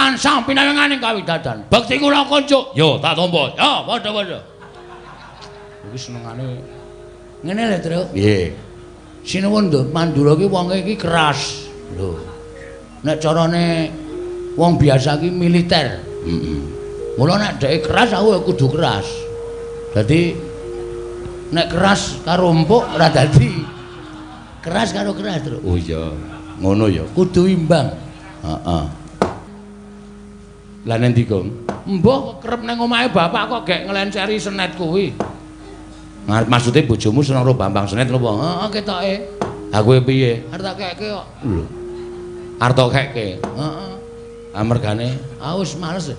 Tansah pinawenganing kawidadan. Bekti kula kunjuk. Yo tak tampa. Ya padha-padha. Iki senengane ngene lho, Truk. Piye? Sinuwun Mandura ki wonge iki keras. Lho. Nek carane wong biasa ki militer. Heeh. Mula nek dheke keras aku ya kudu keras. Dadi nek keras karo empuk ora dadi. Keras karo keras, Truk. Oh iya. Ngono ya, kudu imbang. Heeh. Lah nendi, Gong? Mbah kerep nang omahe bapak kok gek nglenceri senet kuwi. Ngarep maksude bojomu seneng karo Bambang Senet napa? Heeh, ketoke. Ha kowe piye? Arep tak keke kok. Lho. Arep tak keke. Heeh. Amergane ah wis males.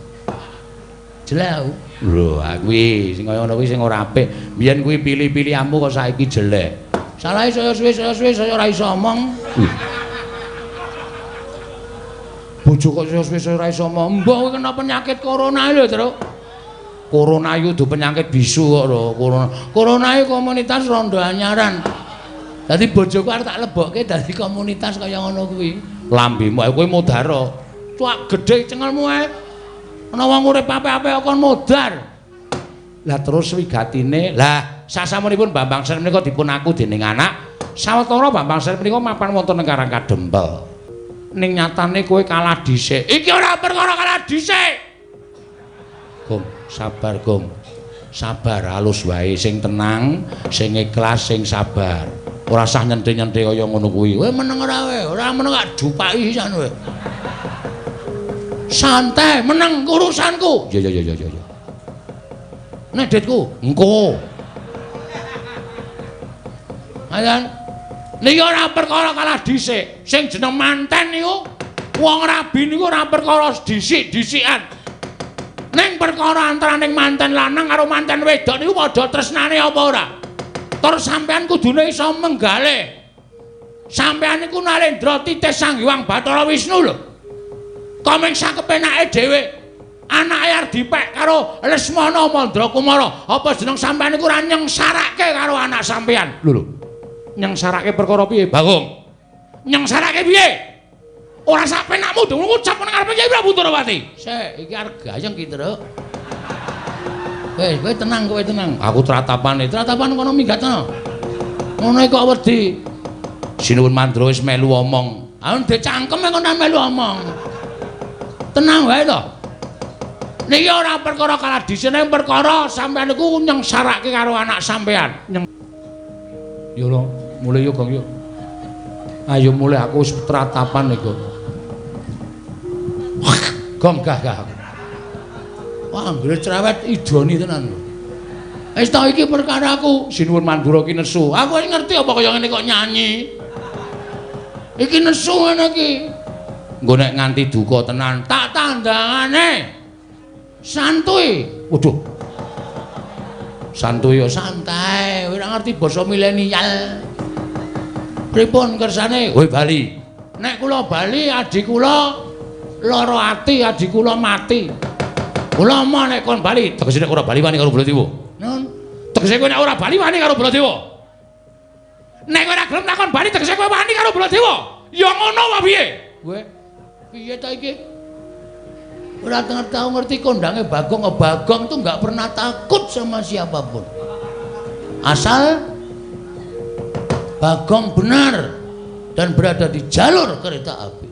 Jelek aku. Lho, kuwi sing kaya ngono kuwi sing ora apik. Biyen kuwi pilih-pilihanmu kok saiki jelek. Salahe saya suwe saya ora iso omong. Bojo kok saya suwe saya ora iso omong. Mbah kowe kena penyakit corona lho, Truk. Corona iku dudu penyakit bisu kok lho, corona. Corona iku komunitas rondo anyaran. Dadi bojoku arep tak lebokke dadi komunitas kaya ngono kuwi. Lambemu ae kowe modar. Cuak gedhe cengelmu ae. Ana wong urip apik-apik kon modar. Lah terus wigatine, lah sasampunipun Bambang Senet menika dipun aku dening anak, sawetara Bambang Senet menika mapan wonten ing Karang Kadempel. Ning nyatane kowe kalah dhisik. Iki ora perkara kalah dhisik. Gong, sabar Gong. Sabar halus wae, sing tenang, sing ikhlas, sing sabar. Ora usah nyente-nyente kaya ngono kuwi. Kowe meneng ora kowe? Ora meneng tak jupaki sisan kowe. Santai, meneng urusanku. Ya ya ya ya ya. Nek ditku, engko. Ayan. Niki ora perkara kalah dhisik. Sing jeneng manten niku wong rabi niku ora perkara dhisik-dhisikan. Ning perkara antaraning manten lanang karo manten wedok niku padha tresnane apa ora? Tur sampean kudune iso menggale. Sampean niku Narendra titih Sang Hyang Bathara Wisnu lho. Komeng sakepenake dhewe. Anake arep dipek karo Lesmana Mandra Kumara. Apa jeneng sampean niku ora nyengsarake karo anak sampean? Lho lho. Nyengsarake perkara piye, Bagong? Nyengsarake piye? Ora sak penakmu dong ngucap nang ngarepe Kyai Prabu Ndorowati. Sik, iki arep gayeng ki, Truk. Wis, kowe tenang, kowe tenang. Aku tratapane, tratapan kono minggat kono. Ngono kok wedi. Sinuwun Mandra wis melu omong. Ah ndek cangkem kono melu omong. Tenang wae to. Niki ora perkara kalah dhisik, ning perkara sampean niku nyengsarake karo anak sampean. Yo lho, mulih yo Gong yo. Ayo mulih aku wis tratapan iku. Gong gah gah. Wah, anggere cerewet idoni tenan lho. Wis ta iki perkaraku. Sinuwun Mandura ki nesu. Aku wis ngerti apa kaya ngene kok nyanyi. Iki nesu ngene iki. Engko nek nganti duka tenan, tak tandangane. Santuy. Waduh. Santuy yo santai, ora ngerti basa milenial. Pripun kersane? Kowe bali. Nek kula bali adhi kula lara ati, adhi kula mati. Kula moh nek kon bali, tegese nek ora bali wani karo Baladewa. Nun. Tegese kowe nek ora bali wani karo Baladewa. Nek kowe ora gelem takon bali tegese kowe wani karo Baladewa. Ya ngono wae piye? Kowe piye ta iki? Ora tau ngerti kondange Bagong. Bagong tuh nggak pernah takut sama siapapun. Asal Bagong benar dan berada di jalur kereta api.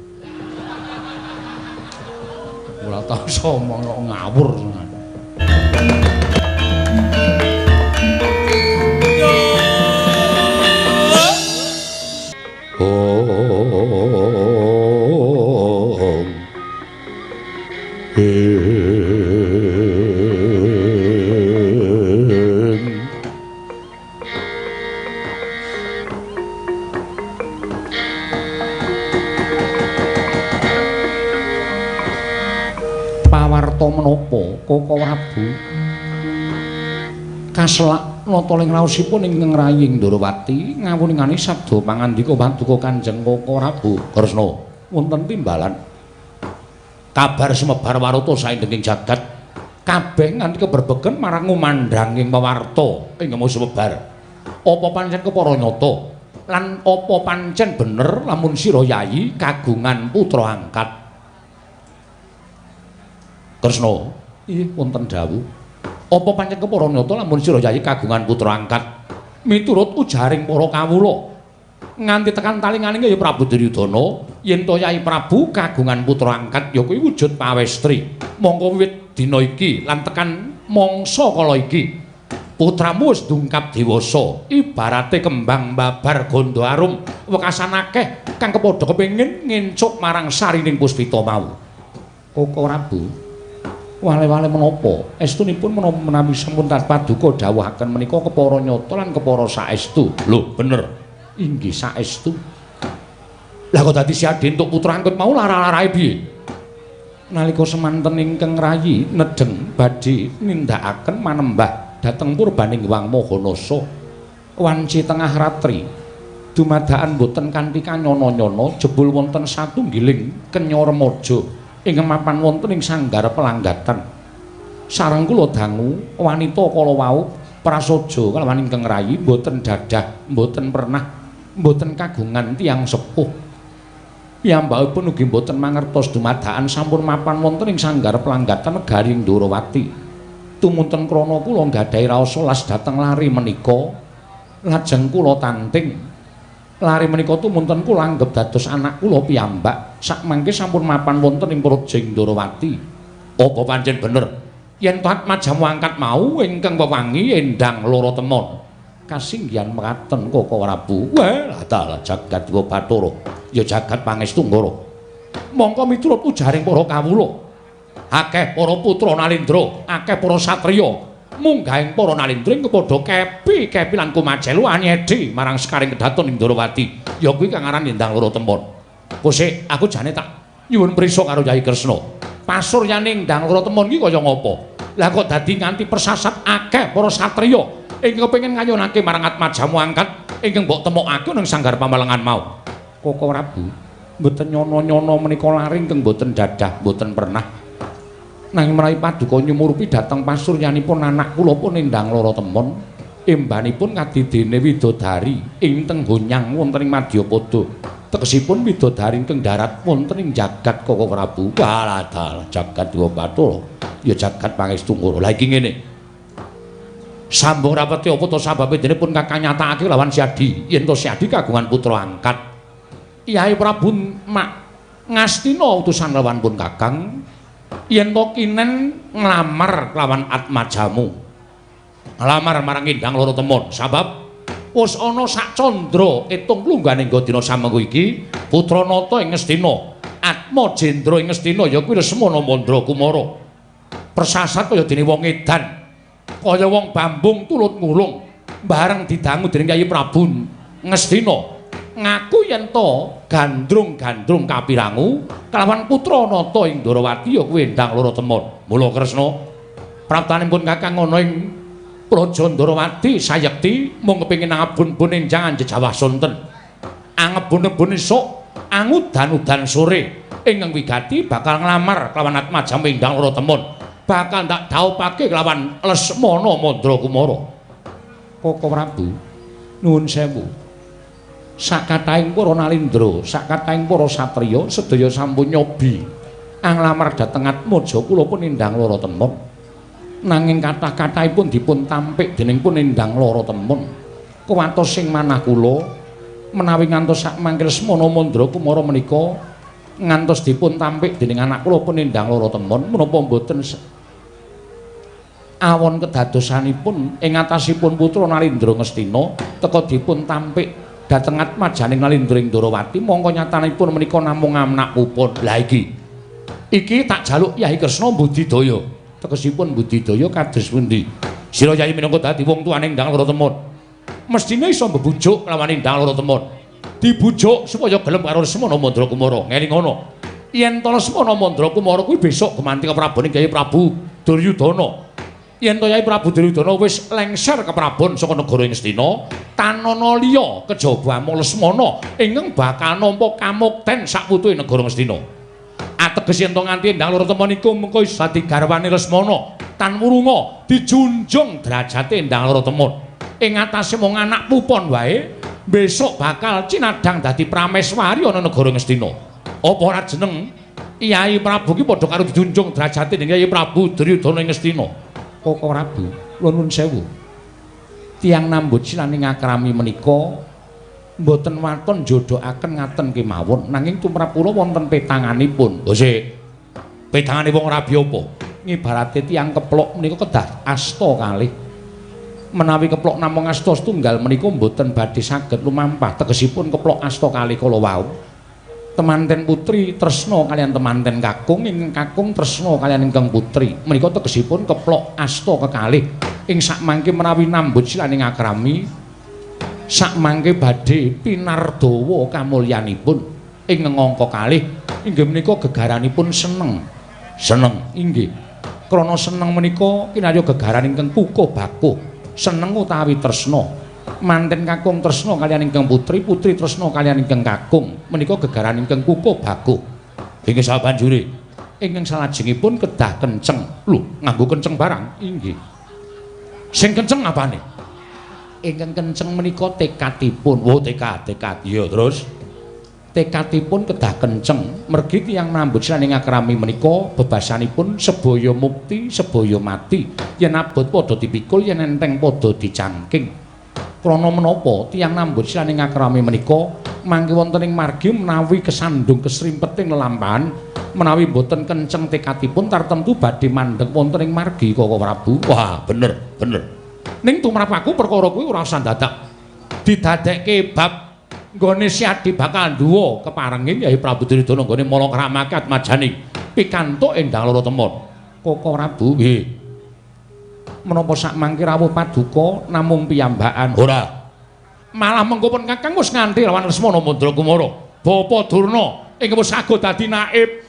Ora tau somong kok ngawur. Om. Pawarta menapa Koko Prabu kaselak nata ing raosipun ingkang raying Ndorowati ngawuningani sabda pangandika paduka Kanjeng Koko Prabu Kresna wonten timbalan kabar sumebar warta saindenging jagat kabeh nganti keberbegen marang ngumandhanging pewarta ing sumebar. Apa pancen kepara nyata lan apa pancen bener lamun sira yayi kagungan putra angkat? Kresna, inggih wonten dawuh. Apa pancen kepara nyata lamun sira Yayi kagungan putra angkat miturut ujaring para kawula? Nganti tekan talinganing ya Prabu Duryudana yen to Yayi Prabu kagungan putra angkat ya kuwi wujud pawestri. Mongko wiwit dina iki lan tekan mangsa kala iki putramu wis dungkap dewasa, ibarate kembang babar gandha arum wekasan akeh kang kepadha kepengin ngencuk marang sarining puspita mau. Koko Prabu, wale-wale menapa estunipun menawi sampun paduka dawuhaken menika kepara nyata lan kepara saestu. Lho, bener. Inggih saestu. Lah kok dadi Siadi entuk putra angkat mau lara-larae piye? Nalika semanten ingkang rayi nedheng badhe nindakaken manembah dhateng purbaning Hyang Mahanasa wanci tengah ratri dumadakan boten kanthi kanyana-nyana jebul wonten satunggiling kenya remaja ingkang mapan wonten ing sanggar pelanggatan. Sareng kula dangu wanita kala wau prasaja kalawan ingkang rayi boten dadah, boten pernah, boten kagungan tiyang sepuh. Piyambakipun ugi boten mangertos dumadakan sampun mapan wonten ing sanggar pelanggatan negari Ndorowati. Tumunten krana kula nggadahi raos welas dhateng lari menika, lajeng kula tanting. Lari menika tumunten kula anggep dados anak kula piyambak, sakmangke sampun mapan wonten ing Praja Ndorowati. Apa pancen bener yen Atmajamu angkat mau ingkang wewangi Endang Loro Temon? Kasinggihan mekaten Koko Prabu. Wah, dalah jagat Dewa Bathara, ya jagat pangestu Nggara. Mongko miturut ujaring para kawula, akeh para putra Nalendra, akeh para satriya munggahing para Nalendra ing kepadha kepi-kepi lan kumajelu anyedi marang sekaring kedaton ing Ndorowati. Ya kuwi kang aran Endang Loro Temon. Kosek aku jane tak nyuwun prisa karo Yai Kresna. Pasuryane Endang Loro Temon iki kaya ngapa? Lah kok dadi nganti persasat akeh para satriya ingkang kepengin ngayunake marang Atmajamu angkat ingkang mbok temokake ning sanggar pamalengan mau. Koko Prabu, mboten nyono-nyono menika lari ingkang mboten dadah, mboten pernah. Nanging menawi paduka nyumurupi dhateng pasuryanipun anak kula pun Endang Loro Temon, embanipun kadidene widodari ing tenggo nyang wonten ing Madyapada. Tegesipun widodari ingkang darat wonten ing jagat Koko Prabu. Walah dalah jagat Dewa Bathara, ya jagat pangestu Ngara. Lah iki ngene. Sambung rapeti apa to sababe dene pun kakang nyatakake lawan Siadi yen to Siadi kagungan putra angkat. Yai Prabu mak ngastina utusan lawan pun kakang yen to kinen nglamar lawan Atmajamu. Nglamar marang Endang Loro Temon sabab wis ana sak candra etung lungganing dina samengko iki putra nata ing Ngastina, Atma Jendra ing Ngastina ya kuwi Lesmana Mandra Kumara. Persasat kaya dene wong edan, kaya wong bambung tulut ngulung, bareng didangu dening Kyai Prabu Ngastina ngaku yen to gandrung-gandrung kapirangu kelawan putra nata ing Ndorowati ya kuwi Endang Loro Temon. Mula Kresna praptanipun kakang ana ing Praja Ndorowati sayekti mung kepengin angabun-bun enjang anjejawah sonten. Angebun-ebun esuk, angudan-udan sore ingkang wigati bakal nglamar kelawan Atmajamu Endang Loro Temon. Bakal ndak dhaupake kelawan Lesmana Mandra Kumara. Koko Prabu, nuwun sewu. Sakatahing para Nalendra, sakatahing para satriya sedaya sampun nyobi anglamar dhateng Atmaja kula pun Endang Loro Temon. Nanging kathah-kathahipun dipun tampik dening pun Endang Loro Temon. Kuwatos sing manah kula menawi ngantos sakmangke Lesmana Mandra Kumara menika ngantos dipun tampik dening anak kula pun Endang Loro Temon menapa mboten awon kedadosanipun ing atasipun putra Nalendra Ngastina teka dipun tampik dhateng atmajaning Nalendra ing Ndorowati mongko nyatanipun menika namung anak pupun. Lah iki iki tak jaluk Yai Kresna budidaya. Tegesipun budidaya kados pundi? Sira Yai minangka dadi wong tuane Endang Loro Temon mestine iso mbebujuk lawan Endang Loro Temon. Dibujuk supaya gelem karo Lesmana Mandra Kumara. Ngeling ngono. Yen to Lesmana Mandra Kumara kuwi besok gemanti keprabone Kyai Prabu Duryudana. Yen to Kyai Prabu Duryudana wis lengser keprabon saka negara Ngastina, tanana liya kejaba amung Lesmana ingkang bakal nampa kamukten sakwutuhe negara Ngastina. Ateges yen to nganti Endang Loro Temon iku mengko iso dadi garwane Lesmana, tan wurunga dijunjung derajate Endang Loro Temon. Ing atase mung anak pupon wae, besok bakal cinadhang dadi prameswari ana negara Ngastina. Apa ora jeneng Yai Prabu ki padha karo dijunjung derajate ning Yai Prabu Duryudana ing Ngastina. Koko Prabu, nuwun sewu. Tiyang nambut silaning akrami menika mboten waton jodohaken ngaten kemawon, nanging tumrap kula wonten petanganipun. Lho sik. Petangane wong rabi apa? Ngibarate tiyang keplok menika kedah asta kalih. Menawi keplok namung asta setunggal menika mboten badhe saged lumampah, tegesipun keplok asta kalih kala wau. Temanten putri tresna kaliyan temanten kakung, ingkang kakung tresna kaliyan ingkang putri. Menika tegesipun keplok asta kekalih. Ing sakmangke menawi nambut silaning akrami sakmangke badhe pinardawa kamulyanipun ing ngangka kalih inggih menika gegaranipun seneng. Seneng inggih. Krana seneng menika kinarya gegaran ingkang kukuh bakuh. Seneng utawi tresna. Manten kakung tresna kaliyan ingkang putri, putri tresna kaliyan ingkang kakung. Menika gegaran ingkang kukuh bakuh. Inggih sabanjure ingkang salajengipun kedah kenceng. Lho, nganggo kenceng barang? Inggih. Sing kenceng apane? Ingkang kenceng menika tekadipun. Oh, tekad, tekad. Iya, terus tekadipun kedah kenceng. Mergi tiyang nambut silaning akrami menika bebasanipun sebaya mukti, sebaya mati. Yen abot padha dipikul, yen enteng padha dicangking. Krana menapa tiyang nambut silaning akrami menika mangke wonten ing margi menawi kesandung kesrimpeting lelampahan, menawi boten kenceng tekadipun tartemtu badhe mandheg wonten ing margi Koko Prabu. Wah, bener, bener. Ning tumrap aku perkara kuwi ora usah dadak didadekke bab nggone Siadi bakal nduwa keparenging Yai Prabu Duryudana nggone malakramake atmajane pikantuk endang loro temon. Koko Prabu, nggih. Menapa sakmangke rawuh paduka namung piyambakan? Ora. Malah mengko pun Kakang wis nganti lawan Lesmana Mandra Kumara. Bapa Durna ingkang wis sago dadi naib.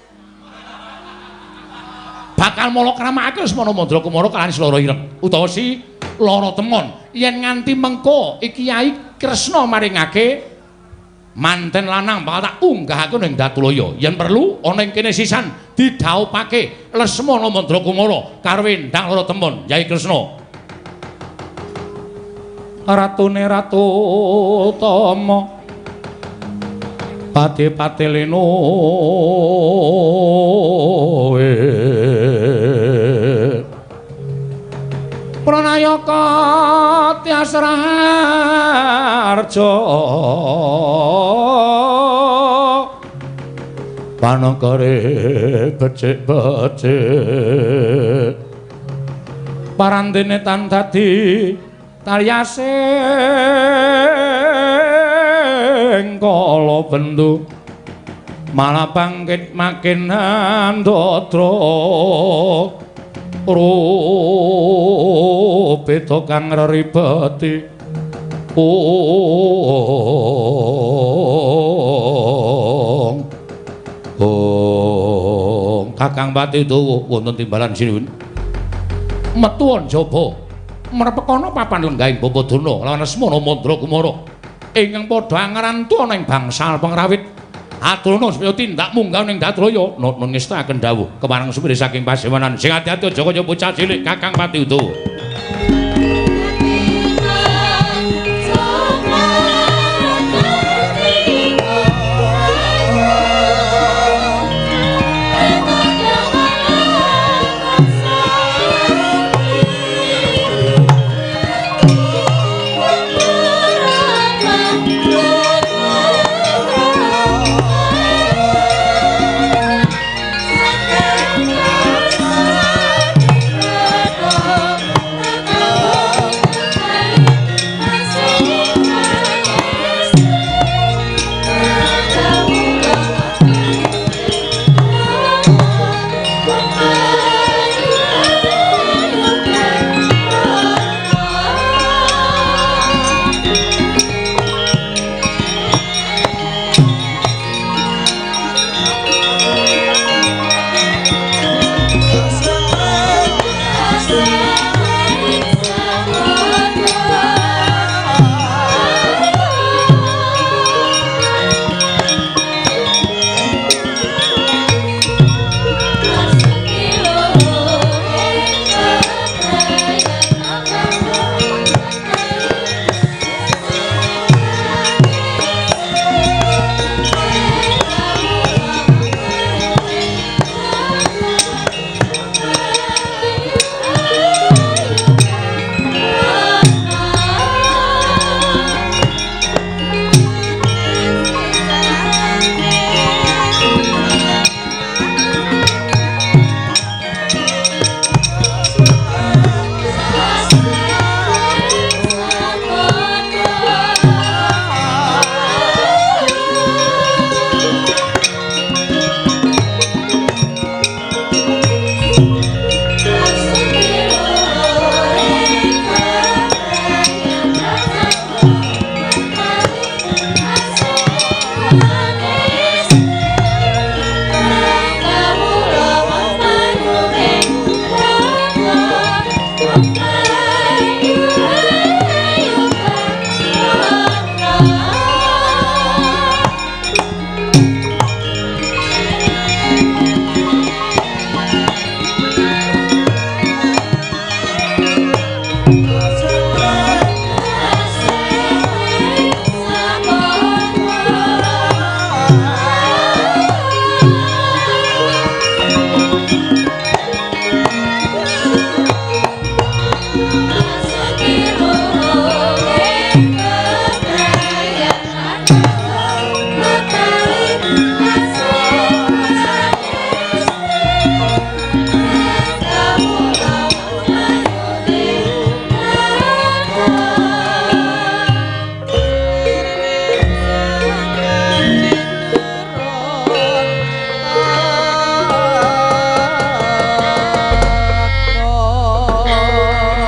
Bakal malakramake Lesmana Mandra Kumara kaliyan Sloro Ireng utawa si Loro Temon. Yen nganti mengko iki Yai Kresna maringake manten lanang bakal tak unggahake ning Datulaya. Yen perlu ana ing kene sisan didhaupake Lesmana Mandra Kumara karo Endang Loro Temon Yai Kresna. Ratune Ratu Tama pati-pati leno Pranayaka Tyas Raharja panegare becik-becik parandene tan dadi taryasing kala bendu malah bangkit makin andadra rupita kang reribeti. Ong ong Kakang Pati Dawa wonten timbalan sinuwun. Metu njaba mrepekana papan lenggahing Bapa Durna lawan Lesmana Mandra Kumara ingkang padha angrantu ana ing bangsal pangrawit. Aturana supaya tindak munggah ning Datraya. Nun ngestakaken dawuh kepareng supir saking pasewanan. Sing ati-ati aja kaya bocah cilik Kakang Pati Udawa. Oh,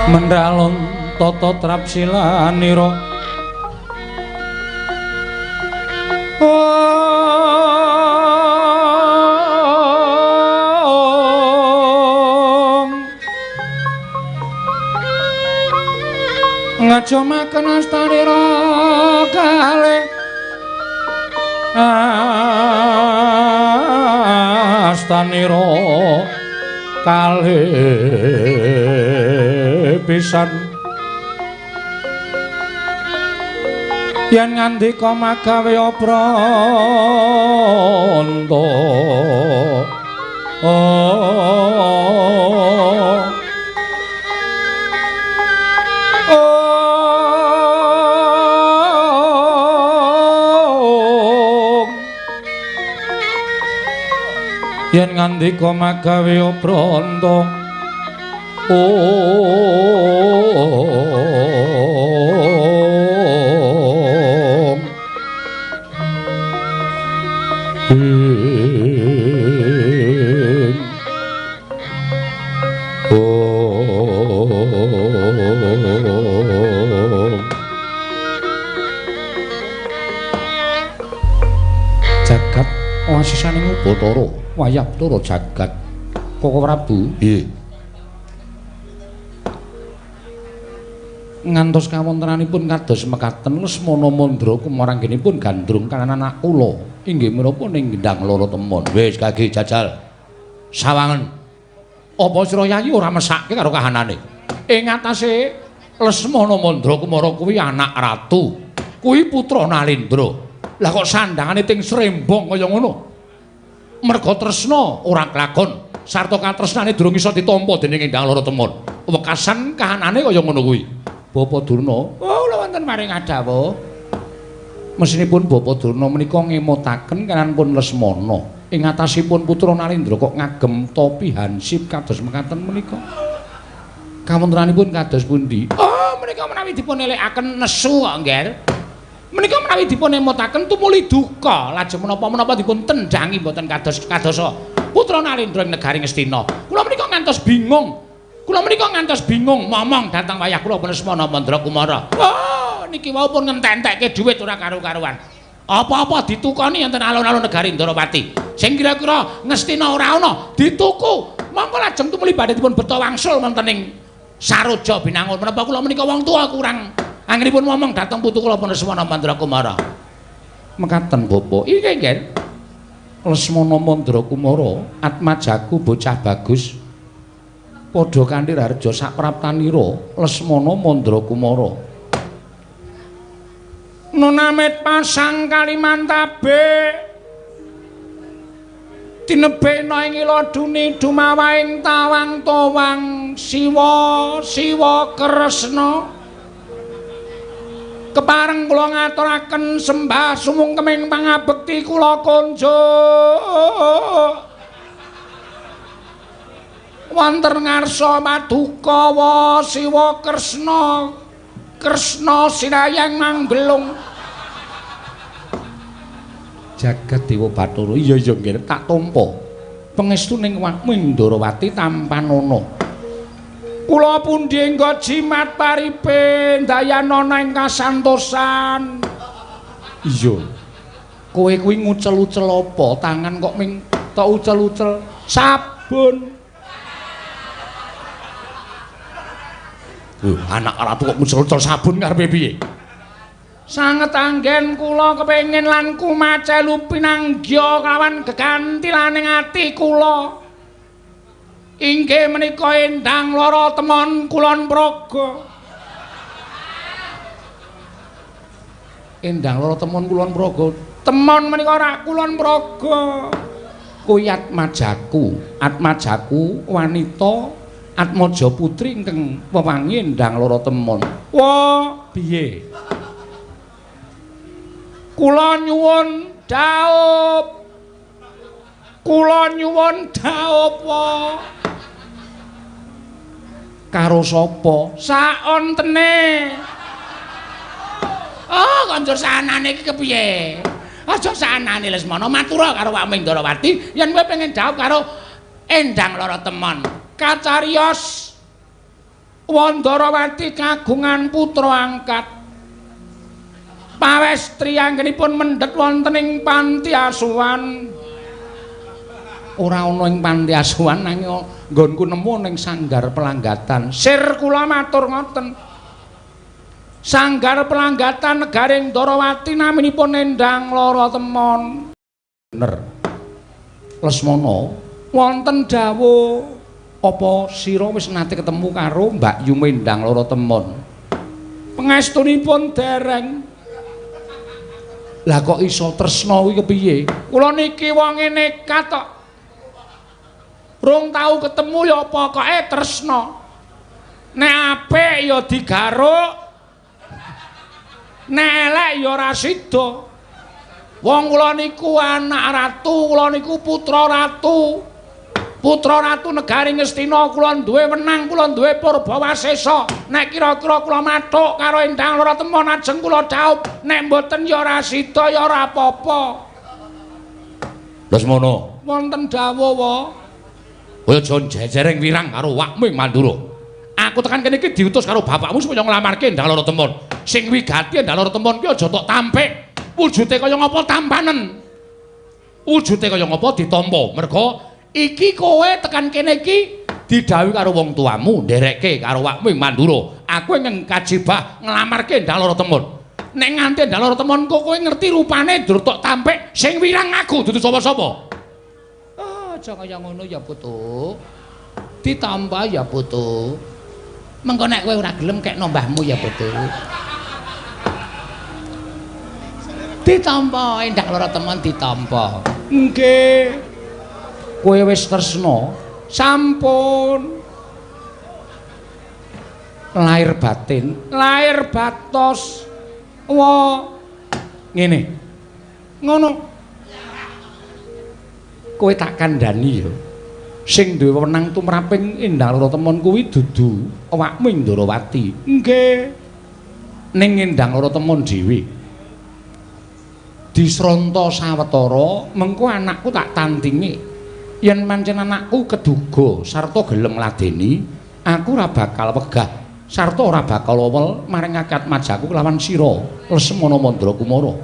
Mendalon tata trapsilanira ngajomaken astanira kalih astanira kalih pisan yen ngandika magawe obranta yen ngandika magawe obranta om ing om jagat wasisaning Ubatara wayah Bathara jagat Koko Prabu nggih ngantos kawontenanipun kados mekaten Lesmana Mandra Kumara anggenipun gandrung kaliyan anak kula inggih menapa ning Gendang Loro Temon. Wis kage jajal sawangen apa sira yayi ora mesake karo kahanane ing atase Lesmana Mandra Kumara kuwi anak ratu, kuwi putra Nalendra. Lah kok sandangane ting srembong kaya ngono? Merga tresna ora kelakon sarta katresnane durung iso ditampa dening Endang Loro Temon. Wekasan kahanane kaya ngono kuwi. Bapak Durna, oh kula wonten maring adawuh. Mesinipun Bapak Durna menika ngemutaken kaliyan Lesmana. Ing atasipun putra Nalendra kok ngagem topi hansip kados mekaten menika. Kawontenanipun kados pundi? Oh, menika menawi dipun elekaken nesu kok, Ngger. Menika menawi dipun emutaken tumuli duka, lajeng menapa-menapa dipun tendhangi mboten kados kadosa putra Nalendra ing negari Ngastina. Kula menika ngantos bingung. Kula menika ngantos bingung momong dhateng wayah kula Lesmana Mandra Kumara. Oh, niki wau pun ngentek-entekke dhuwit ora karu-karuan. Apa-apa ditukoni enten alun-alun negari Ndrawati. Sing kira-kira Ngastina ora ana dituku. Mongko lajeng tumuli badhe dipun beto wangsul wonten ing Saroja Binangun. Menapa kula menika wong tuwa kurang anggenipun momong dhateng putu kula Lesmana Mandra Kumara. Mekaten Bapak. Iki nggih. Lesmana Mandra Kumara atmajaku bocah bagus. Padha kanthi raharja sapraptanira Lesmana Mandra Kumara. Nunamit pasang Kalimantabe tinebena ing iladuni dumawaing tawang towang siwa siwa kresna. Kepareng kula ngaturaken sembah sumungkeming pangabekti kula konjuk wonten ngarsa paduka wa Siwa Kresna Kresna sinayang manggelung jagat Dewa Bathara. Iya iya nggih tak tampa pangestuning Ndrawati tampanana. Kula pundi engga jimat paripe ndayanana ing kasantosan. Iya kowe kuwi ngucel-ucel apa tangan kok ming tok ucel-ucel sabun. Anak ratu kok ngucel-ucel sabun karepe piye? Sanget anggen kula kepengin lan kumacelu pinanggya kelawan gegantilaning ati kula. Inggih menika Endang Lara Temon Kulon Praga. Endang Lara Temon Kulon Praga. Temon menika ora Kulon Praga. Kuwi atmajaku, atmajaku wanita Atmaja putri ingkang wewangi Endang Lara Temon. Wah, piye? Kula nyuwun dhaup. Kula nyuwun dhaup wa. Karo sapa? Saontene. Oh, kanca sanane iki kepiye? Aja sanane Lesmana, matura karo Wak Mendrawati yen kowe pengen dhaup karo Endang Lara Temon. Kacariyos Wandarawati kagungan putra angkat. Pawestri anggenipun mendhet wonten ing panti asuhan. Ora ana ing panti asuhan nanging nggonku nemu ning sanggar pelanggatan. Sir kula matur ngoten. Sanggar pelanggatan negaring Ndarawati naminipun Endang Lara Temon. Bener. Lesmana, wonten dawuh apa sira wis nate ketemu karo Mbak Yu Endang Lara Temon? Pangestunipun dereng. Lah kok iso tresna kuwi kepiye? Kula niki wonge nekat tok. Rung tau ketemu ya pokoke tresna. Nek apik ya digaruk. Nek elek ya ora sida. Wong kula niku anak ratu, kula niku putra ratu. Putra ratu negari Ngastina, kula duwe wenang, kula duwe purbawasesa. Nek kira-kira kula mathuk karo Endang Lara Temon ajeng kula dhaup, nek mboten ya ora sida ya ora apa-apa. Lesmana, wonten dawuh wa. Kowe aja jejereng wirang karo Wakming Mandura. Aku tekan kene iki diutus karo bapakmu supaya nglamarke Endang Lara Temon. Sing wigati Endang Lara Temon ki aja tok tampik. Wujude kaya ngapa tampanen. Wujude kaya ngapa ditampa. Merga iki kowe tekan kene iki didhawuhi karo wong tuamu, nderekke karo Wakming Mandura. Aku ingkang kajibah nglamarke Endang Lara Temon. Nek nganti Endang Lara Temon kok kowe ngerti rupane dur tok tampik, sing wirang aku dudu sapa-sapa. Oh, aja kaya ngono ya, Putu. Ditampa ya, Putu. Mengko nek kowe ora gelem kekno mbahmu ya, Putu. Ditampa Endang Lara Temon ditampa. Nggih. Kowe wis tresna? Sampun. Lahir batin, lahir batos. Wa ngene. Ngono. Kowe tak kandhani ya. Sing duwe wewenang tumraping Endang Lara Temon kuwi dudu awakmu Ndrawati. Nggih. Ning Endang Lara Temon dhewe. Disronta sawetara, mengko anakku tak tantingi. Yen pancen anakku keduga sarta gelem ngladeni, aku ora bakal wegah sarta ora bakal owel maring akatmajaku kelawan sira Lesmana Mandrakumara.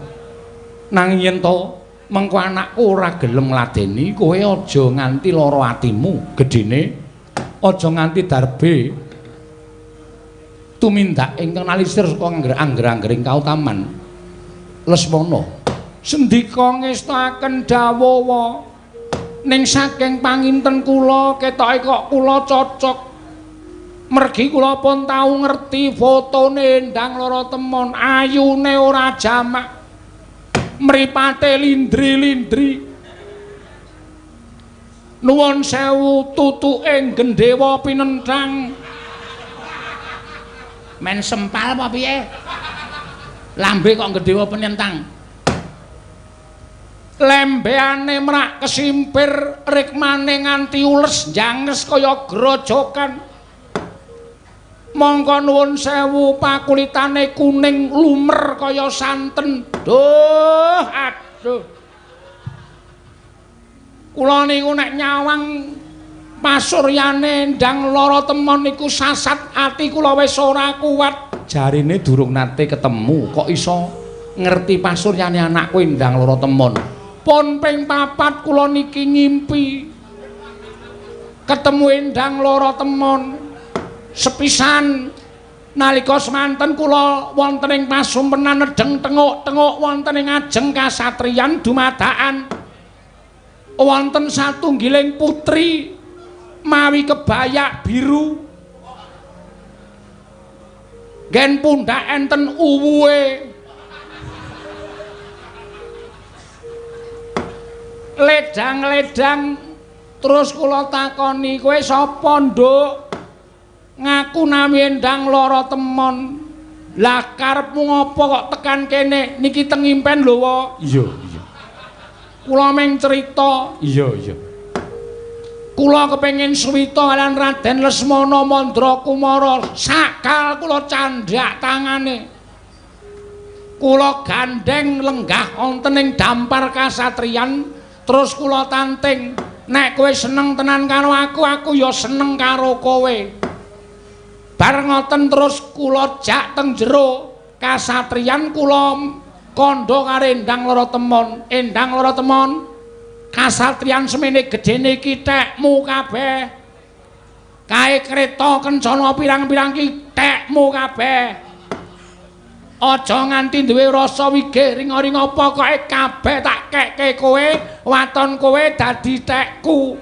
Nanging yen to mengko anakku ora gelem ngladeni, kowe aja nganti lara atimu gedene, aja nganti darbe tumindak ingkang nalisir saka angger-anggering kautaman. Lesmana sendika ngestakaken dawuh. Ning saking panginten kula ketoke kok kula cocok. Mergi kula pun tau ngerti fotone Endang Lara Temon, ayune ora jamak. Mripate lindri-lindri. Nuwun sewu tutuke gendhewa pinenthang. Men sempal apa piye? Lambe kok gendhewa pinenthang. Lembeane mrak kesimpir, rikmane nganti ules njanges kaya grojokan. Mongko nuwun sewu pakulitane kuning lumer kaya santen. Duh, aduh. Kula niku nek nyawang pasuryane Endang Lara Temon niku sasat ati kula wis ora kuat. Jarine durung nate ketemu kok iso ngerti pasuryane anakku Endang Lara Temon. Pun ping papat kula niki ngimpi ketemu Endang Lara Temon. Sepisan nalika semanten kula wonten ing pasumpenan nedheng tenguk-tenguk wonten ing ajeng kasatriyan dumadakan wonten satunggiling putri mawi kebayak biru, nggen pundhak enten uwuhe. Ledang-ledang terus kula takoni, kowe sapa, Nduk? Ngaku nami Endang Lara Temon. Lah karepmu ngopo kok tekan kene? Niki teng impen lho, wa. Iya, iya. Kula meng crita. Iya, iya. Kula kepengin suwita kalian Raden Lesmana Mandra Kumara. Sakal kula candhak tangane. Kula gandeng lenggah wonten ing dampar kasatriyan, terus kula tanting, nek kowe seneng tenan karo aku, aku ya seneng karo kowe. Bar ngoten terus kula jak teng jero kasatriyan, kula kandha karo Endang Lara Temon. Endang Lara Temon, kasatriyan semene gedene iki tekmu kabeh. Kae kreta kencana pirang-pirang iki tekmu kabeh. Aja nganti duwe rasa wigih ringa-ringa, pokoke kabeh tak kekke kowe, waton kowe dadi tekku.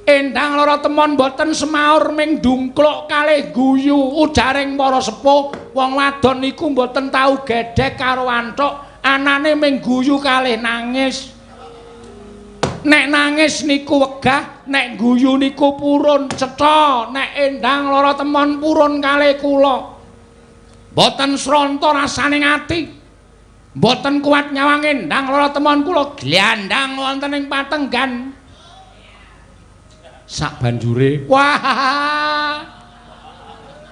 Endang Lara Temon mboten semaur ming ndungkluk kalih guyu ujaring para sepuh. Wong wadon niku mboten tau gedhek karo antuk, anane ming guyu kalih nangis. Nek nangis niku wegah, nek guyu niku purun. Cetha nek Endang Lara Temon purun kalih kula. Mboten sronta rasane ati. Mboten kuat nyawang Endang Lara Temon kula glandang wonten ing patenggan. Sak banjure, wah,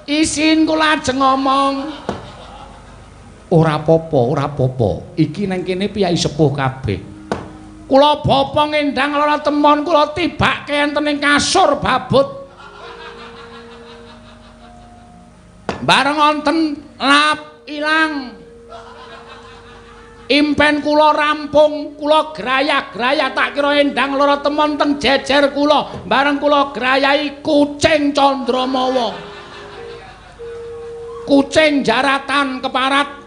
isin kula ajeng ngomong. Ora apa-apa, ora apa-apa. Iki nang kene piyai sepuh kabeh. Kula bopong Endang Lara Temon kula tibake enten ing kasur babut. Bareng wonten lap ilang. Impen kula rampung, kula grayah-grayah tak kira Endang Lara Temon teng jejer kula. Bareng kula grayahi kucing Candramawa. Kucing jaratan keparat.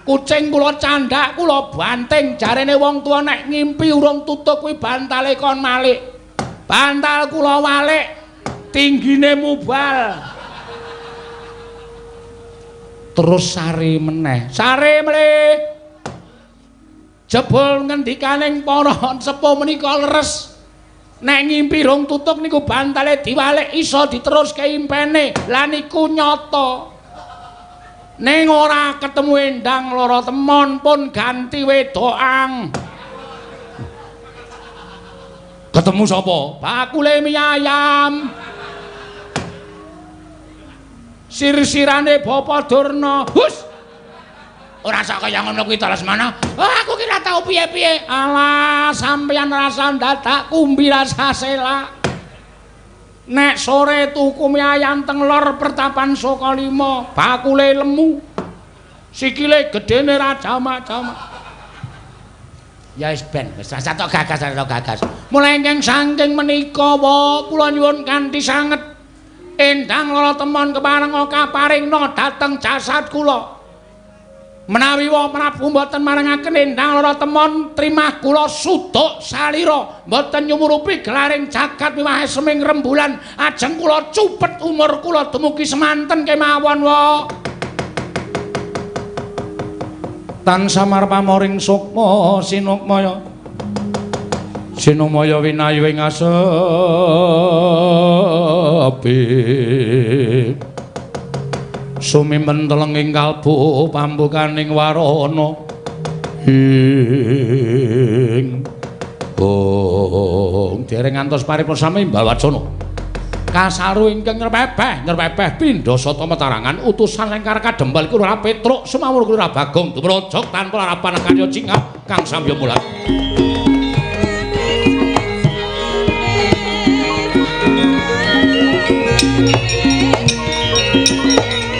Kucing kula candhak, kula banting. Jarene wong tuwa nek ngimpi urung tutuk kuwi bantale kon malik. Bantal kula walik, tinggine mubal. Terus sare meneh. Sare mleh. Jebul ngendikaning para sepuh menika leres. Nek ngimpi rong tutuk niku bantale diwalik iso diteruske impene. Lah niku nyata. Ning ora ketemu Endang Lara Temon pun ganti wedokan. Ketemu sapa? Bakule mie ayam. Sir-sirane Bapa Durna. Hus. Ora sak kaya ngono kuwi ta Lesmana. Oh, aku ki ora tau piye-piye. Alah, sampeyan rasa dadak kumbi rasa selak. Nek sore tuku mie ayam teng lor pertapan Sukalima, bakule lemu. Sikile gedene ra jamak-jamak. Ya wis ben, wis rasa tok gagas, tok gagas. Mulai ingkang saking menika wa kula nyuwun kanthi sanget Endang Lara Temon keparenga kaparingna dhateng jasad kula. Menawi wa Prabu mboten marengaken Endang Lara Temon, trimah kula suduk salira, mboten nyumurupi gelaring jagat miwah seming rembulan, ajeng kula cupet umur kula dumugi semanten kemawon wa. Tan samar pamoring sukma sinukmaya. Sinumaya winayu ing asepi. Sumimen telenging kalbu pambukaning warana ing bong dereng ngantos paripurna sami imbal wacana. Kasaru ingkang nyrepebeh nyrepebeh pindha sata metarangan utusan lengkar kadempel Kelurahan Petruk sumawur Kelurahan Bagong dumrojok tanpa larapan karya cingap kang samya mulat.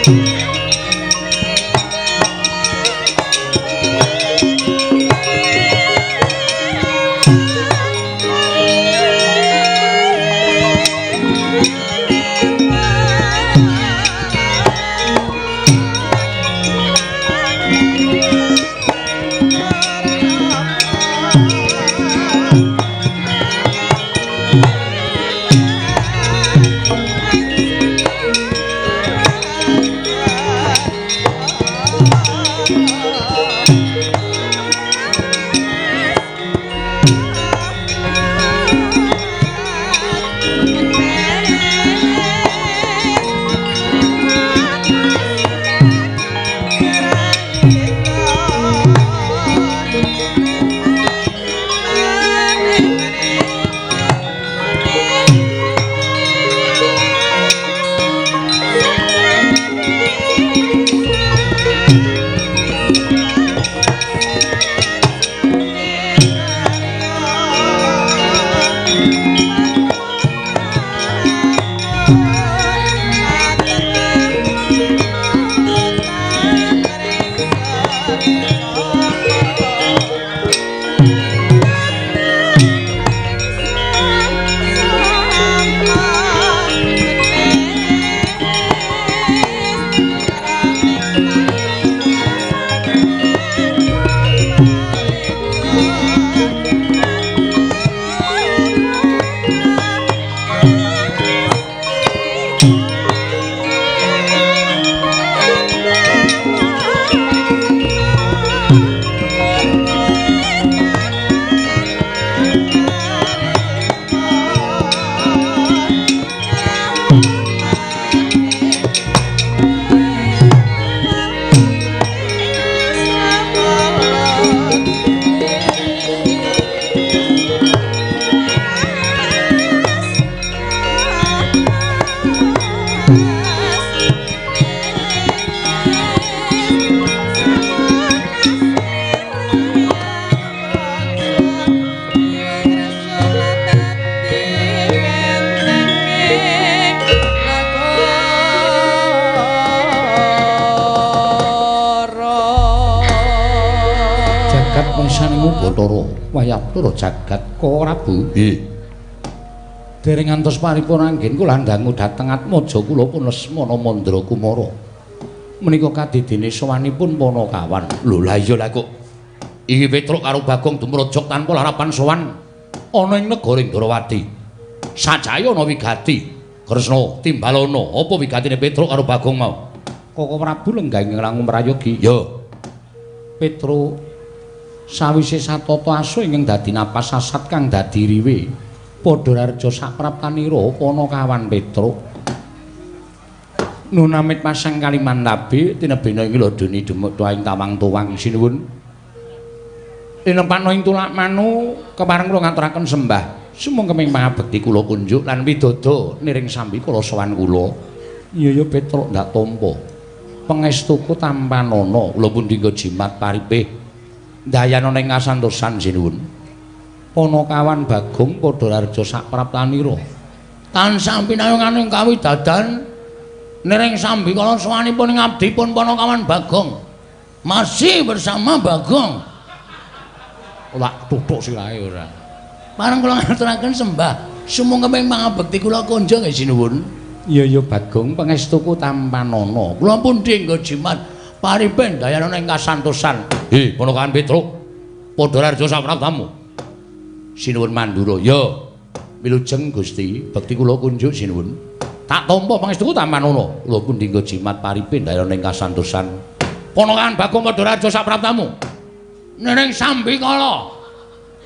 Thank you. Sawetara wayah Bathara jagat Kaka Prabu. Nggih. Dereng ngantos paripurna anggen kula dangu dhateng atmaja kula pun Lesmana Mandra Kumara. Menika kadidene sowanipun Panakawan. Lho lah iya lah kok. Iki Petruk karo Bagong dumrojok tanpa larapan sowan ana ing negara Ndrawati. Sajaya ana wigati. Kresna timbalana apa wigatine Petruk karo Bagong mau? Kaka Prabu lenggah ing langu prayogi. Ya. Petruk sawise satata asu ingkang dadi napas sasat kang dadi riwe. Padha rareja sapraptanira Panakawan Petruk. Nunamit pasang Kalimantabe tinebena ing lodoni demuk tuaing tawang tuwang sinuwun. Tinempatna ing tulak manu kepareng kula ngaturaken sembah. Sumangga pangabekti kula kunjuk lan widodo niring sambi kula sowan kula. Iya ya Petruk ndak tampa. Pangestuku tampanana kula pundi nggo jimat paripih. Ndayana ing kasantosan sinuwun. Panakawan Bagong padha rareja sapraptanira. Tansah pinayungan ing kawidadan niring sambi kala sowanipun ing abdipun Panakawan Bagong. Masih bersama Bagong. Lak tutuk sirahe ora. Pareng kula ngaturaken sembah. Sumangga ing pangabekti kula kunjung nggih sinuwun. Iya ya Bagong, pangestuku tampanana. Kula pundi nggo jimat paripih ndayana ing kasantosan. Hi, Panakawan Petruk. Padha rareja sapraptamu. Sinuwun Mandura. Ya. Wilujeng Gusti, bekti kula kunjuk sinuwun. Tak tampa pangestuku tampanana. Kula pundi nggo jimat paripih ndayana ing kasantosan. Panakawan Bagong padha rareja sapraptamu. Niring sambi kala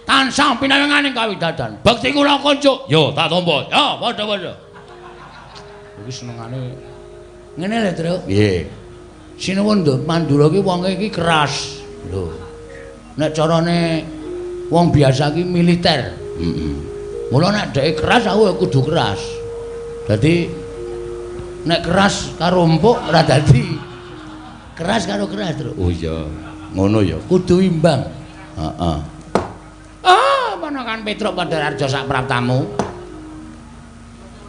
tansah pinawenganing kawidadan. Bekti kula kunjuk. Ya, tak tampa. Ya, padha-padha. Iki senengane ngene lho, Truk. Nggih. Sinuwun Mandura ki wonge iki keras. Lho. Nek carane wong biasa ki militer. Heeh. Mula nek dheke keras aku ya kudu keras. Dadi nek keras karo empuk ora dadi. Keras karo keras, Truk. Oh iya. Ngono ya, kudu imbang. Heeh. Ah, Panakawan Petruk padha rareja sapraptamu.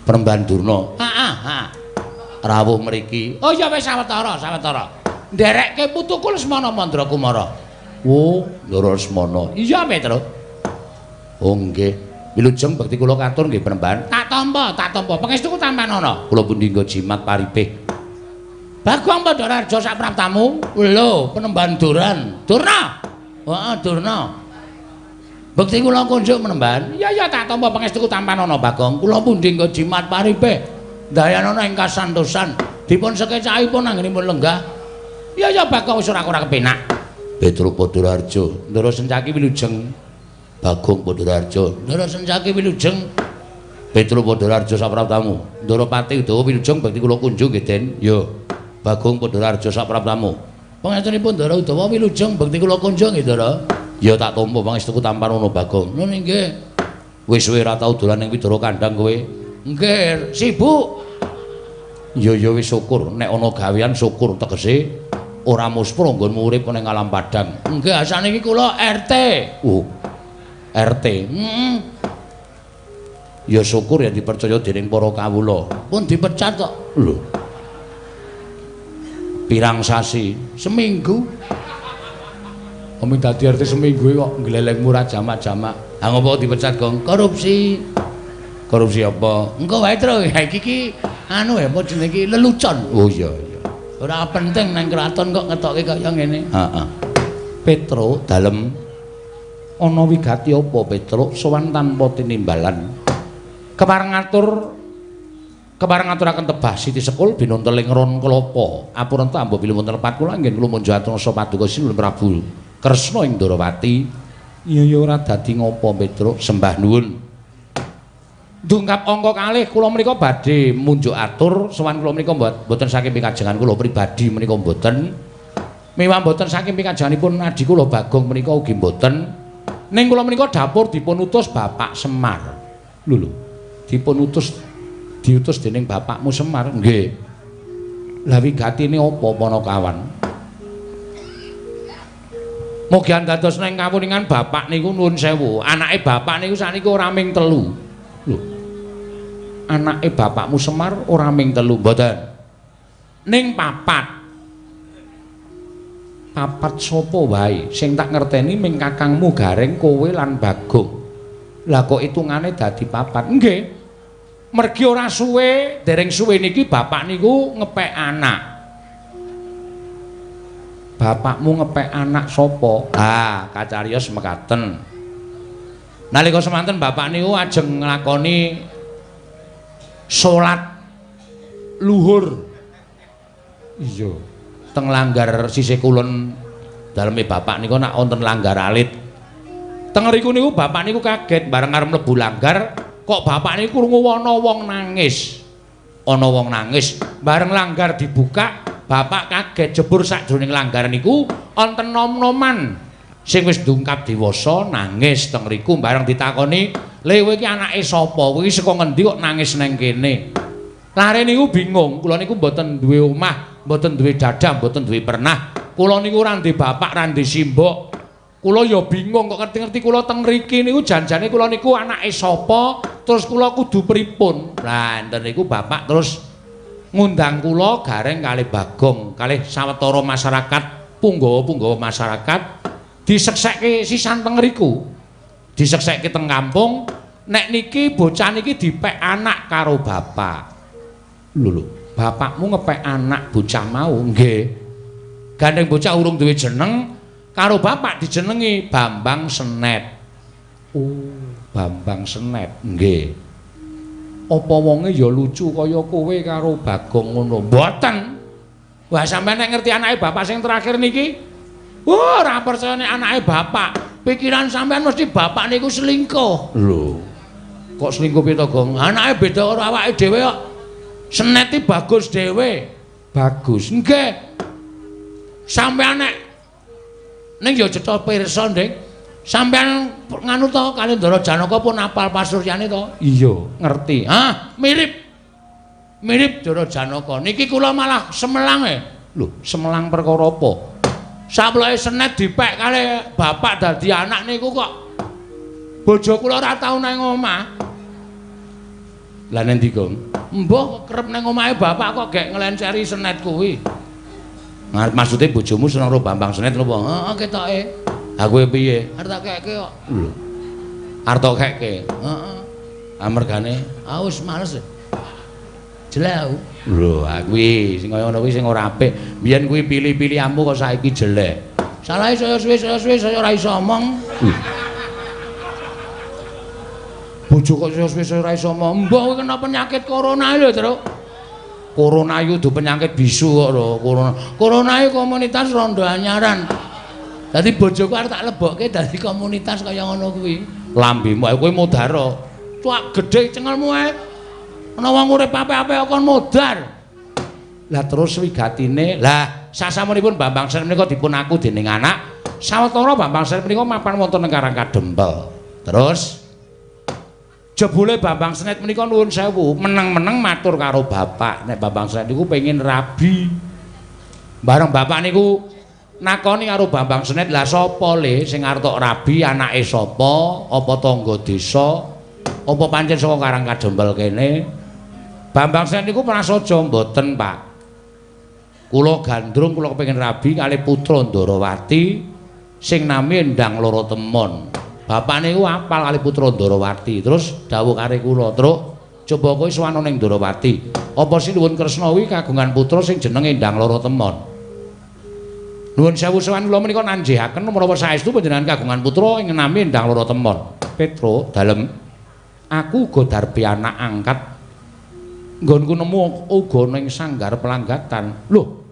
Peremban Durna. Heeh, heeh. Rawuh mriki. Oh ya wis sawetara, sawetara. Nderekke putuku Lesmana Mandra Kumara. Oh, Ndara Lesmana. Iya, Petruk. Oh nggih. Wilujeng bekti kula katur nggih Peremban. Tak tampa, tak tampa. Pangestuku tampanana. Kula pundi nggo jimat paripih. Bagong padha rareja sapraptamu. Lho, Penemban Duran. Durna. Heeh, Durna. Bekti kula kunjuk Penemban. Iya ya tak tampa pangestuku tampanana Bagong. Kula pundi nggo jimat paripih. Ndayanana ing kasantosan. Dipun sekecakipun anggenipun lenggah. Iya ya Bagong wis ora ora kepenak. Petruk padha rareja. Ndara Sencaki wilujeng. Bagong padha rareja. Ndara Sencaki wilujeng. Petruk padha rareja sapraptamu. Ndara Pati Udawa wilujeng bekti kula kunjuk nggih Den. Ya. Bagong padha rareja sapraptamu. Pangestunipun Ndara Udawa wilujeng bekti kula kunjung nggih Ndara. Ya tak tampa pangestuku tampanana Bagong. Nun nggih. Wis suwe ora tau dolan ning Widara Kandang kowe. Nggih, sibuk. Ya ya wis syukur nek ana gawean syukur tegese ora muspro nggonmu urip ning alam padang. Nggih, saniki kula RT. Oh. RT. Heeh. Ya syukur ya dipercaya dening para kawula. Pun dipecat kok. Lho. Pirang sasi? Seminggu. Omong dadi RT seminggu kok nglelengmu ra jamak-jamak. Ha ngopo dipecat, Gong? Korupsi. Korupsi apa? Engko wae, Tru. Ha iki ki anu ya apa jenenge iki lelucon. Oh iya iya. Ora penting nang kraton kok ngetoke kaya ngene. Heeh. Petruk dalem ana wigati apa Petruk sowan tanpa tinimbalan. Kepareng ngatur kepareng ngaturaken tebah Siti Sekul binunteling ron klapa. Apurenta ambo bilih wonten lepat kula anggen kula munjuk atur paduka Sinuwun Prabu Kresna ing Ndrawati. Iya ya ora dadi ngopo Petruk sembah nuwun. Dungkap angka kalih kula menika badhe munjuk atur sowan kula menika mboten saking pikajengan kula pribadi menika mboten. Miwah mboten saking pikajenganipun adhi kula Bagong menika ugi mboten. Ning kula menika dapur dipun utus Bapak Semar. Lho lho. Dipun utus diutus dening bapakmu Semar. Nggih. Lah wigatine apa Panakawan? Mugi dados nang kawuningan bapak niku nuwun sewu. Anake bapak niku sakniki ora ming telu. Lho. Anake bapakmu Semar ora ming telu, mboten. Ning papat. Papat sapa wae? Sing tak ngerteni ming kakangmu Gareng, kowe lan Bagong. Lah kok hitungane dadi papat? Nggih. Mergi ora suwe, dereng suwe niki bapak niku ngepek anak. Bapakmu ngepek anak sapa? Ah, kacariyos mekaten. Nalika semanten bapak niku ajeng nglakoni salat luhur. Iya. Teng langgar sisih kulon daleme bapak niku nak wonten langgar alit. Teng riku niku bapak niku kaget bareng arep mlebu langgar kok bapak niku krungu ana wong nangis. Ana wong nangis. Bareng langgar dibuka, bapak kaget jebur sakjroning langgar niku wonten nom-noman sing wis ndungkap dewasa nangis teng riku. Bareng ditakoni, "Le kowe iki anake sapa? Kowe iki saka ngendi kok nangis nang kene?" Lare niku bingung, kula niku mboten duwe omah, mboten duwe dadah, mboten duwe pernah. Kula niku ora ndek bapak, ora ndek simbok. Kula ya bingung kok ngerti-ngerti kula teng mriki niku janjane kula niku anake sapa, terus kula kudu pripun. Lah enten niku bapak terus ngundang kula Gareng kalih Bagong, kalih sawetara masyarakat, punggawa-punggawa masyarakat diseksekke sisan teng mriku. Diseksekke teng kampung, nek niki bocah niki dipek anak karo bapak. Lho lho, bapakmu ngepek anak bocah mau? Nggih. Gandeng bocah urung duwe jeneng, karo bapak dijenengi Bambang Senet. Oh, Bambang Senet. Nggih. Apa wonge ya lucu kaya kowe karo Bagong ngono? Mboten. Wah, sampeyan nek ngerti anake bapak sing terakhir niki? Wah, ora percaya nek anake bapak. Pikiran sampeyan mesti bapak niku selingkuh. Lho. Kok selingkuh piye to, Gong? Anake beda karo awake dhewe kok. Senet iki bagus dhewe. Bagus. Nggih. Sampeyan nek ning ya cetha pirsa, Dik. Sampeyan nganu to kali Ndara Janaka pun apal pasuryane to? Iya, ngerti. Hah, mirip. Mirip Ndara Janaka. Niki kula malah semelang e. Lho, semelang perkara apa? Saploke Senet dipek kali bapak dadi anak niku kok bojo kula ora tau nang omah. Lah nendi, Gong? Mbah kerep nang omahe bapak kok gek nglenceri Senet kuwi. Maksude bojomu seneng karo Bambang Senet napa? Heeh, ketoke. Ha kowe piye? Arep tak keke kok. Lho. Arep tak keke. Heeh. Amergane ah wis males. Jelek aku. Lho, kuwi sing kaya ngono kuwi sing ora apik. Biyen kuwi pilih-pilihanmu kok saiki jelek. Salahe saya suwe saya ora iso omong. Bojo kok saya suwe saya ora iso omong. Mbah kowe kena penyakit corona lho, Truk. Corona iku dudu penyakit bisu kok lho, corona. Corona iku komunitas rondo anyaran. Dadi bojoku arep tak lebokke dadi komunitas kaya ngono kuwi. Lambemu ae kowe modar. Cuak gedhe cengelmu ae. Ana wong urip apik-apik kon modar. Lah terus wigatine, lah sasampunipun Bambang Senet menika dipun aku dening anak, sawetara Bambang Senet menika mapan wonten ing Karang Kadempel. Terus jebule Bambang Senet menika nuwun sewu, meneng-meneng matur karo bapak, nek Bambang Senet niku pengin rabi. Bareng bapak niku nakoni karo Bambang Senet, lah sapa le sing arep tok rabi, anake sapa, apa tangga desa, apa pancen saka Karang Kadempel kene? Bambang Senet niku prasaja, mboten, Pak. Kula gandrung kula kepengin rabi kali putra Ndarawati sing nami Endang Loro Temon. Bapak niku apal kali putra Ndarawati, terus dawuh kare kula, "Truk, coba kowe sowan ning Ndarawati. Apa Sinuwun Kresna kuwi kagungan putra sing jenenge Endang Loro Temon?" Nuwun sewu sowan kula menika nanjihaken menawa saestu panjenengan kagungan putra ing nami Endang Loro Temon. Petro, dalem aku uga darbi anak angkat. Nggonku nemu uga ning sanggar pelanggatan. Lho.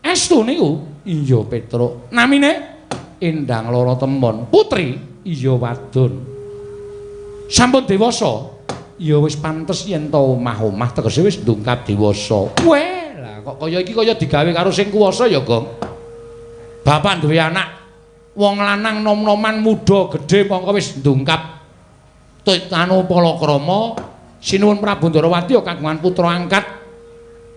Estu niku? Iya, Petro. Namine Endang Loro Temon. Putri? Iya, wadon. Sampun dewasa? Ya wis pantes yen to omah-omah tegese wis ndungkap dewasa. Weh, lah kok kaya iki kaya digawe karo sing kuwasa ya, Gong. Bapak duwe anak wong lanang nom-noman muda gedhe mongko wis ndungkap anu palakrama. Sinuwun Prabu Ndarawati ya kagungan putra angkat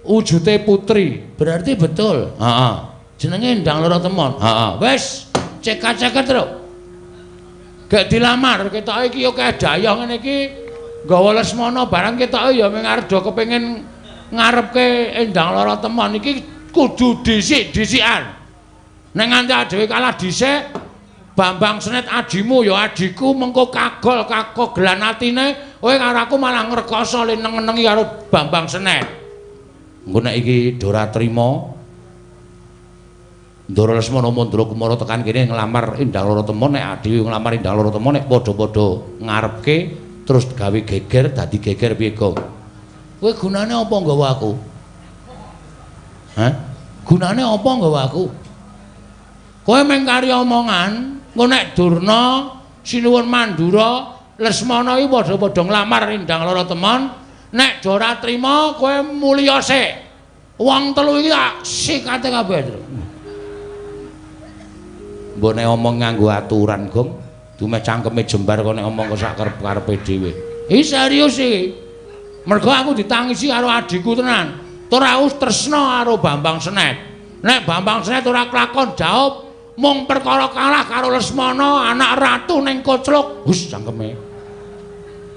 wujute putri. Berarti betul. Heeh. Jenenge Endang Loro Temon. Heeh. Wis, cekak-ceket, Truk. Gek dilamar, ketoke iki ya kaya dayah ngene iki nggawa Lesmana barang ketoke ya mung arep do kepengin ngarepke Endang Loro Temon iki kudu dhisik-dhisikan. Nek nganti dhewe kalah dhisik, Bambang Senet ajimu ya ajiku mengko kagol kakogelan atine, kowe karo aku malah ngrekoso le neng-nengi karo Bambang Senet. Engko nek iki ora trima Ndara Lesmana Mandra Kumara tekan kene nglamar Endang Loro Temon, nek dhewe nglamar Endang Loro Temon nek padha-padha ngarepke terus gawe geger dadi geger piye, Gong? Kowe gunane apa nggawa aku? Hah? Gunane apa nggawa aku? Kowe mung kari omongan, engko nek Durna, Sinuwun Mandura, Lesmana iki padha-padha nglamar Endang Loro Temon, nek ora trima kowe mulya sik. Wong telu iki tak sikate kabeh. Mbok nek omong nganggo aturan, Gong. Dumeh cangkeme jembar kok nek omong kok sak karep-karepe dhewe. Iki serius iki. Mergo aku ditangisi karo adhiku tenan. Tur aku tresna karo Bambang Senet. Nek Bambang Senet ora kelakon jawab mung perkara kalah karo Lesmana anak ratu ning Kocluk. Hus cangkeme.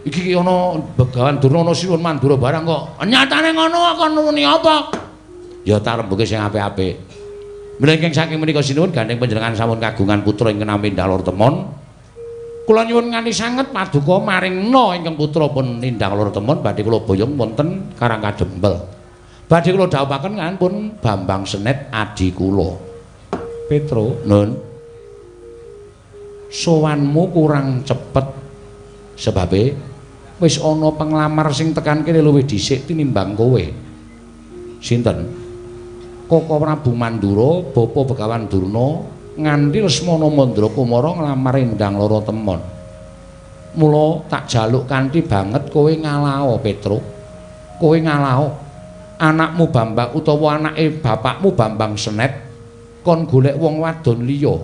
Iki ki ana Begawan Durna ana Sinuwun Mandura barang kok. Nyatane ngono kon muni apa? Ya tak rembuke sing apik-apik. Mlengking saking menika sinuwun gandeng panjenengan sampun kagungan putra ingkang nami Endang Loro Temon. Kula nyuwun nganti sanget paduka maringna ingkang putra pun Endang Loro Temon badhe kula boyong wonten Karang Kadempel. Badhe kula dhawuhaken kan pun Bambang Senet adi kula. Petro, Nun. Sowanmu kurang cepet sebabe wis ana penglamar sing tekan kene luwih dhisik tinimbang kowe. Sinten? Koko Prabu Mandura, Bapa Begawan Durna, nganti Lesmana Mandra Kumara nglamar Endang Loro Temon. Mula tak jaluk kanthi banget kowe ngalao, Petro. Kowe ngalao anakmu Bambang utawa anake bapakmu Bambang Senet kon golek wong wadon liya.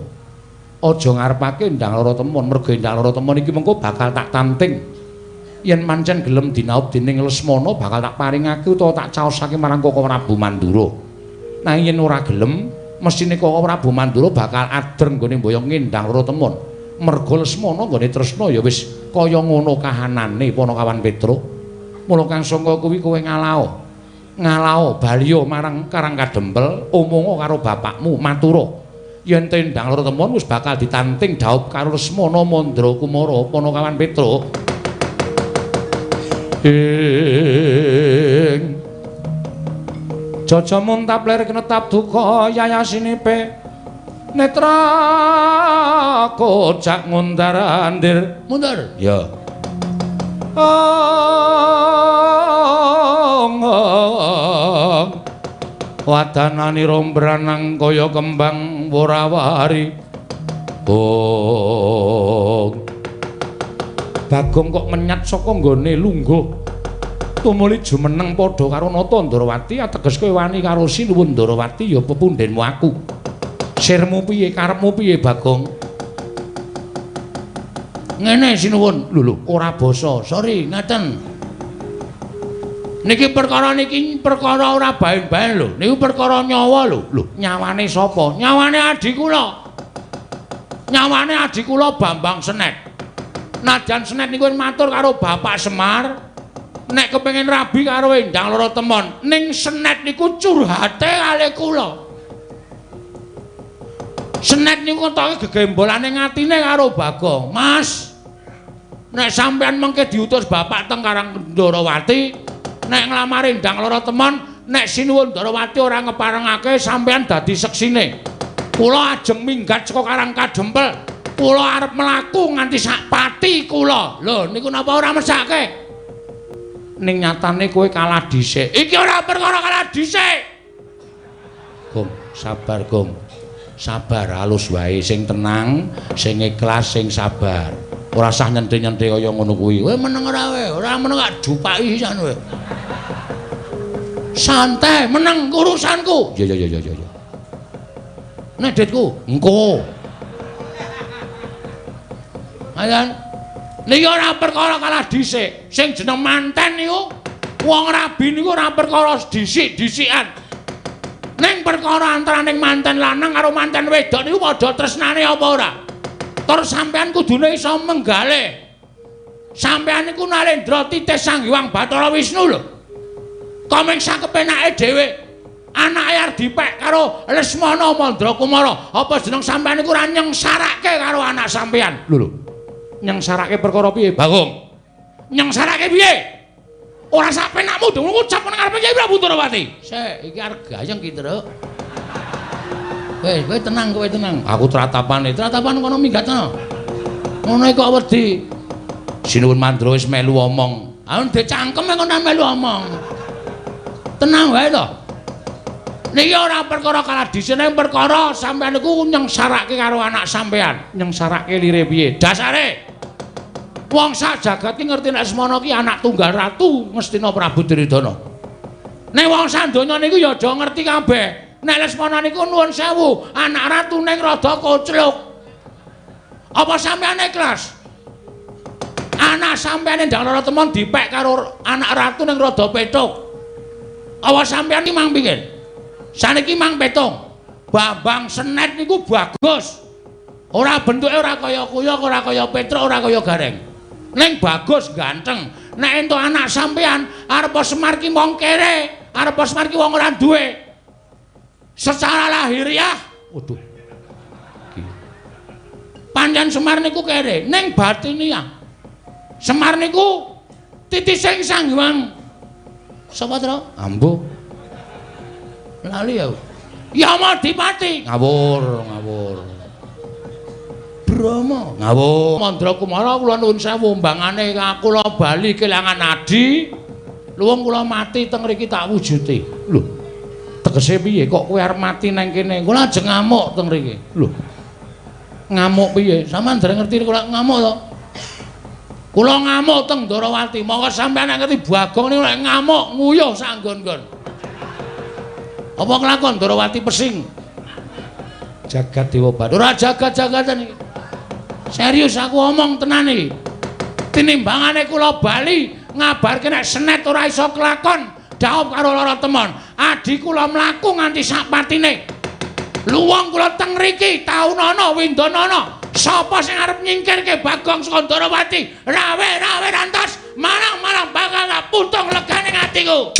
Aja ngarepake Endang Loro Temon, mergo Endang Loro Temon iki mengko bakal tak tanting. Yen mancen gelem dinaup dening Lesmana bakal tak paringake utawa tak caosake marang Koko Prabu Mandura. Nanging yen ora gelem, mesthine Koko Prabu Mandura bakal ader nggone mboyong Endang Loro Temon. Mergo Lesmana nggone tresna ya wis kaya ngono kahanane Panakawan Petro. Mula kang sangka kuwi kowe ngalao. Ngalao baliya marang Karang Kadempel, omonga karo bapakmu matura. Yen Endang Loro Temon wis bakal ditanting dhaup karo Lesmana Mandra Kumara Panakawan Petro. Ing Jaja muntap lir kenetap duka yayasinipe netra kocak ngundar-andir mundur ya. Wadanani rombranang kaya kembang worawari. Bong Bagong kok menyat saka nggone lungguh tumuli jumeneng padha karo Nata Ndrawati ateges kowe wani karo Sinuwun Ndrawati ya pepundhenmu aku. Sirmu piye karepmu piye Bagong? Ngene Sinuwun. Lho lho ora basa. Sorry ngaten. Niki perkara niki perkara ora baen-baen lho. Niku perkara nyawa lho. Lho nyawane sapa? Nyawane adhi kula. Nyawane adhi kula Bambang Senet. Najan Senet niku matur karo Bapak Semar nek kepengin rabi karo Endang Loro Temon, ning Senet niku curhate kalih kula. Senet niku ketoke gegembolane ngatine karo Bagong. Mas, nek sampean mengke diutus bapak teng Karang Ndrawati, nek nglamar Endang Loro Temon, nek Sinuwun Ndrawati ora ngeparengake sampean dadi seksine. Kula ajeng minggat saka Karang Kadempel. Kula arep mlaku nganti sak pati kula. Lho niku napa ora mesake? Ning nyatane kowe kalah dhisik. Iki ora perkara kalah dhisik. Gong, sabar Gong. Sabar halus wae, sing tenang, sing ikhlas, sing sabar. Ora usah nyente-nyente kaya ngono kuwi. Kowe meneng ora kowe? Ora meneng gak jupaki sisan kowe. Santai, meneng urusanku. Ya ya ya ya ya. Nek ditku, engko. Ayan. Niki ora perkara kalah dhisik. Sing jeneng manten niku wong rabi niku ora perkara dhisik-dhisikan. Ning perkara antaraning manten lanang karo manten wedok niku padha tresnane apa ora? Tur sampean kudune iso menggale. Sampean niku Narendra titih Sang Hyang Bathara Wisnu lho. Komeng sakepenake dhewe. Anake arep dipek karo Lesmana Mandrakumara. Apa jeneng sampean iku ora nyengsarake karo anak sampean? Lho lho. Nyengsarake perkara piye, Bagong? Nyengsarake piye? Ora sak penakmu dong ngucap nang ngarepe Kyai Prabu Ndorowati. Sik, iki arep gayeng ki, Truk. Wis, kowe tenang, kowe tenang. Aku tratapane, tratapan kono minggat kono. Ngono kok wedi. Sinuwun Mandra wis melu omong. Ah ndek cangkem ngono melu omong. Tenang wae to. Niki ora perkara kalah dhisik, ning perkara sampean niku nyengsarake karo anak sampean. Nyengsarake lire piye? Dasare wong sak jagat ki ngerti nek Lesmana ki anak tunggal ratu Ngastina Prabu Duryudana. Nek wong sak donya niku ya aja ngerti kabeh. Nek Lesmana niku nuwun sewu, anak ratu ning rada kocluk. Apa sampean ikhlas? Anak sampean ndang lara temon dipek karo anak ratu ning rada petuk. Apa sampean ki mang pikir? Saniki mang petung. Bambang Senet niku bagus. Ora bentuke ora kaya kuyok, ora kaya petruk, ora kaya gareng. Ning bagus ganteng. Nek entuk anak sampean arep Semar ki wong kere, arep Semar ki wong ora duwe. Secara lahiriah, waduh. Pancen Semar niku kere, ning batiniah. Semar niku titising Sang Hyang. Sapa, Tru? Ambo. Lali ya. Yamadipati. Ngawur, ngawur. Brahma. Ngawur. Mandrakumara kula nuwun sewu mbangane kula bali kelangan adi. Luwung kula mati teng mriki tak wujuti. Lho. Tegese piye kok kowe arep mati nang kene? Kula ajeng ngamuk teng mriki. Lho. Ngamuk piye? Sampeyan dereng ngerti kula ngamuk to? Kula ngamuk teng Ndorowati. Monggo sampeyan nek ngerti Bagong niku nek ngamuk nguyuh sak nggon-nggon. Apa kelakon Ndorowati pesing? Jagat Dewa Bathara. Ora jagat-jagatan iki. Serius aku omong tenan iki. Tinimbangane kula bali ngabarke nek Senet ora iso kelakon, dhaup karo lara temon. Adi kula mlaku nganti sak patine. Luwung kula teng mriki taunana windanana. Sapa sing arep nyingkirke Bagong saka Ndorowati? Rawe-rawe rantos, marang-marang bakal puntung legane atiku.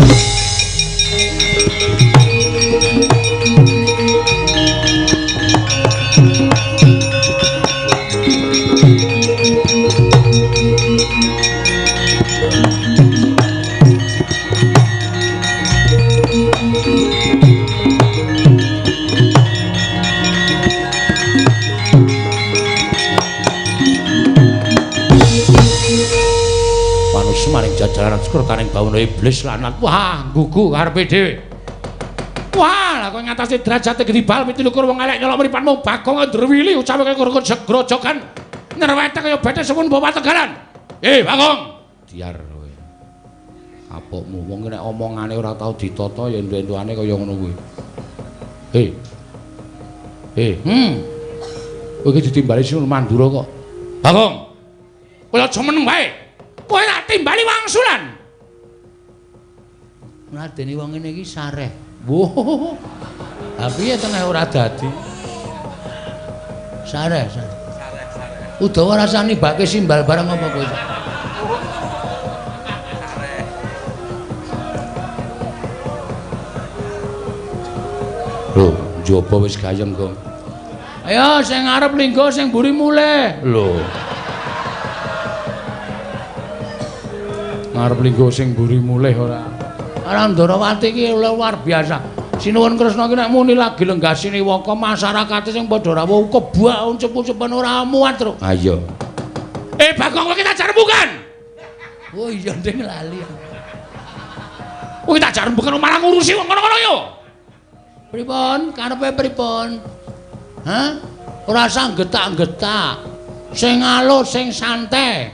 Maring jajaran sekretaring bawana iblis lanat. Wah, gugu karepe dhewe. Wah, lah kowe ngatasi derajate gedhi bal 27 wong elek nyolok mripatmu Bagong ndrewili ucape kaya grojogan nyerwete kaya bete sepun bawa tegalan. Eh, Bagong. Diar kowe. Kapokmu wong nek omongane ora tau ditata ya entu-entuane kaya ngono kuwi. Eh. Kowe iki ditimbali Sinuwun Mandura kok. Bagong. Kowe aja meneng wae. Kowe tak timbali wangsulan. Ngladeni wong ngene iki sareh. Wah. Ha piye to nek ora dadi? Sareh, sareh. Sareh. Udawa rasane bake simbal barang apa kowe? Sareh. Lho, njaba wis gayeng, Gong. Ayo sing arep linggo sing mburi mulih. Lho. Ngarep linggo sing mburi mulih ora. Ora Ndorowati iki luar biasa. Sinuwun Kresna iki nek muni lagi lenggah siniwaka masyarakate sing padha rawuh kebak uncup-uncupan ora muat, Truk. Ha iya. Eh Bagong kowe iki tak jarembukan. Oh iya nding lali. Kowe tak jarembukan malah ngurusi wong kono-kono yo. Pripun? Karepe pripun? Hah? Ora usah getak-getak. Sing alus, sing santai.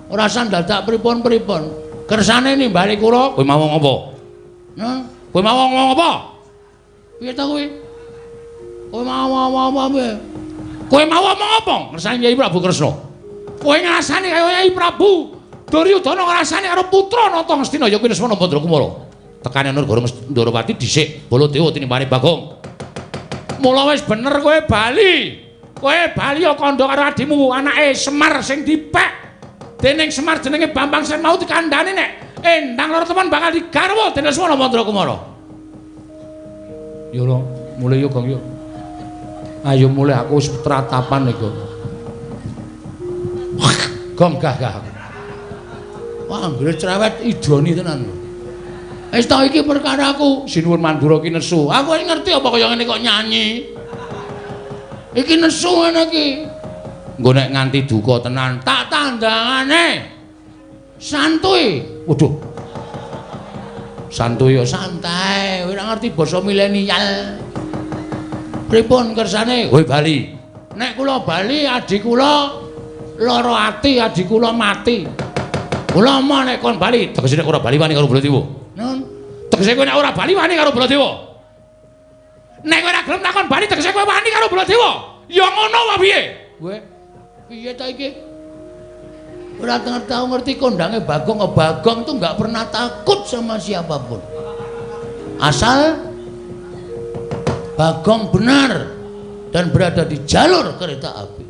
Ora usah dadak pripun-pripun. Kersane nimbali kula, kowe mau ngomong apa? Hah? Kowe mau ngomong apa? Piye ta kowe? Kowe mau ngomong apa piye? Kowe mau ngomong apa? Ngersane Kyai Prabu Kresna. Kowe ngrasani kaya Kyai Prabu Duryudana ngrasani karo putra Nata Ngastina ya kuwi Lesmana Mandrakumara. Tekane negara Ndorowati dhisik Baladewa tinimbane Bagong. Mula wis bener kowe bali. Kowe bali ya kandha karo adimu anake Semar sing dipek. Dening Semar jenenge Bambang Sen mau dikandhani nek endang loro temen bakal digarwa dening Lesmana Mandrakumara. Yo lho, mulih yo Gong yo. Ayo mulih aku wis tratapan iku. Gong gah gah. Wah, anggere cerewet idoni tenan. Wis ta iki perkara aku, Sinuwun Mandura ki nesu. Aku wis ngerti apa kaya ngene kok nyanyi. Iki nesu ngene iki. Engko nek nganti duka tenan, tak tandangane. Santuy. Waduh. Santuy yo santai, ora ngerti basa milenial. Pripun kersane? Kowe bali. Nek kula bali adi kula lara ati, adi kula mati. Kula moh nek kon bali, tegese nek ora bali wani karo Baladewa. Nun. Tegese kowe nek ora bali wani karo Baladewa. Nek kowe ora gelem takon bali tegese kowe wani karo Baladewa. Ya ngono wae piye? Kowe piye ta iki? Ora tau ngerti kondange Bagong. Bagong tuh enggak pernah takut sama siapapun. Asal Bagong benar dan berada di jalur kereta api.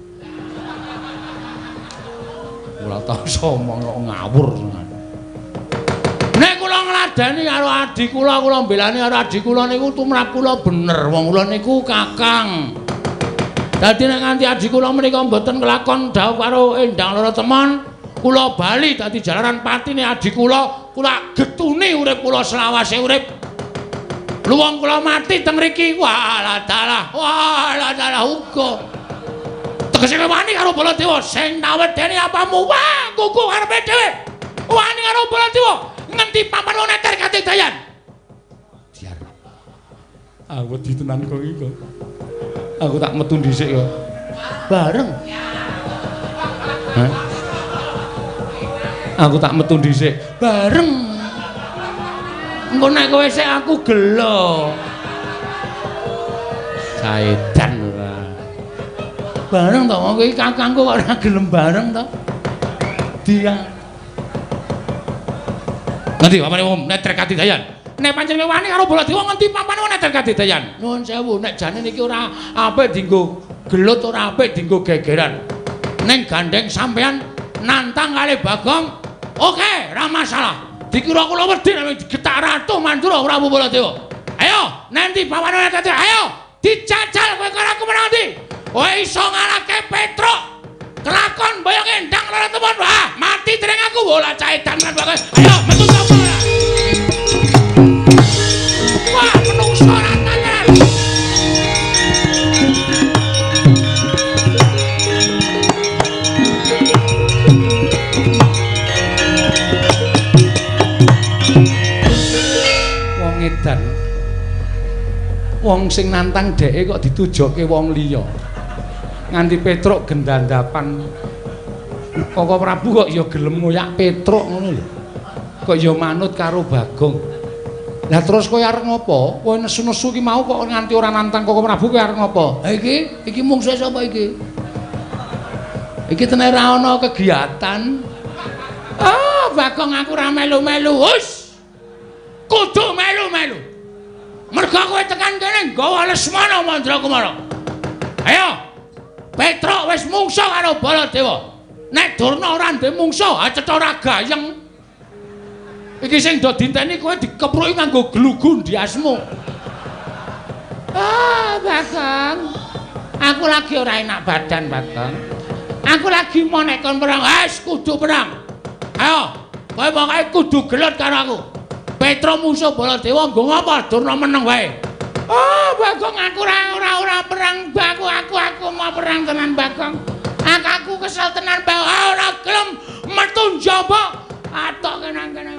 Ora tau somong kok ngawur. Nek kula ngladeni karo adi kula, kula mbelani karo adi kula niku tumrap kula bener. Wong kula niku kakang. Dadi nek nganti adi kula menika mboten kelakon dhawuh karo Endang Lara Temon, kula bali dadi jalaran patine adi kula, kula getuni urip kula selawase urip. Luwung kula mati teng mriki, walah dalah, walah dalah uga. Tegese wani karo Baladewa sing nawedeni apamu, wah kuku karepe dhewe. Wani karo Baladewa ngendi papan wong neter katidayan. Diar. Aku wedi tenan kok iki. Aku tak metu dhisik kok. Bareng. Hah? Aku tak metu dhisik. Bareng. Engko nek kowe sik aku gelo. Saedan ora. Bareng to wong iki kakangku kok ora gelem bareng to. Dia. Ngendi papane wong neter katidayan? Nek pancen wani karo Baladewa ngendi papane wong neter katidayan? Nuwun sewu, nek jane niki ora apik dienggo gelut, ora apik dienggo gegeran. Ning gandeng sampean nantang kali Bagong, oke, ora masalah. Dikira kula wedi nek digetak Ratu Mandura Prabu Baladewa. Ayo, nanti pawane neter, ayo dijajal kowe karo aku menang ndi? Kowe iso ngalahke Petruk. Kelakon boyong Endang Lara Temon. Wah, mati dereng aku. Bola caedan lan bagus. Ayo metu sapa ora? Wah, menungso ora tenan. Wong edan. Wong sing nantang dheke kok ditujoke wong liya. Nganti Petruk gendandapan. Koko Prabu kok ya gelem ngoyak Petruk ngono lho. Kok ya manut karo Bagong. Lah terus kowe arep ngopo? Kowe nesu-nesu ki mau kok nganti ora nantang Koko Prabu kowe arep ngopo? Ha iki, iki mungsuhe sapa iki? Iki tenan ora ana kegiatan. Ah, Bagong aku ora melu-melu. Hus. Kudu melu-melu. Mergo kowe tekan kene nggawa Lesmana Mandrakumara. Ayo. Petruk wis mungsuh karo Baladewa. Nek Durna ora ndek mungsuh, ha cetha ora gayeng. Iki sing do dinteni kowe dikepruki nganggo glugu ndiasmu. Ah, Bagong. Aku lagi ora enak badan, Bagong. Aku lagi mau nek kon perang, wis kudu perang. Ayo, kowe pokoke kudu gelut karo aku. Petruk mungsuh Baladewa nggo ngapa Durna meneng wae. Oh, Bagong aku ora perang, aku mau perang tenan Bagong. Aku kesel tenan Bagong, ora gelem metu njaba. Atok kenang-kenang.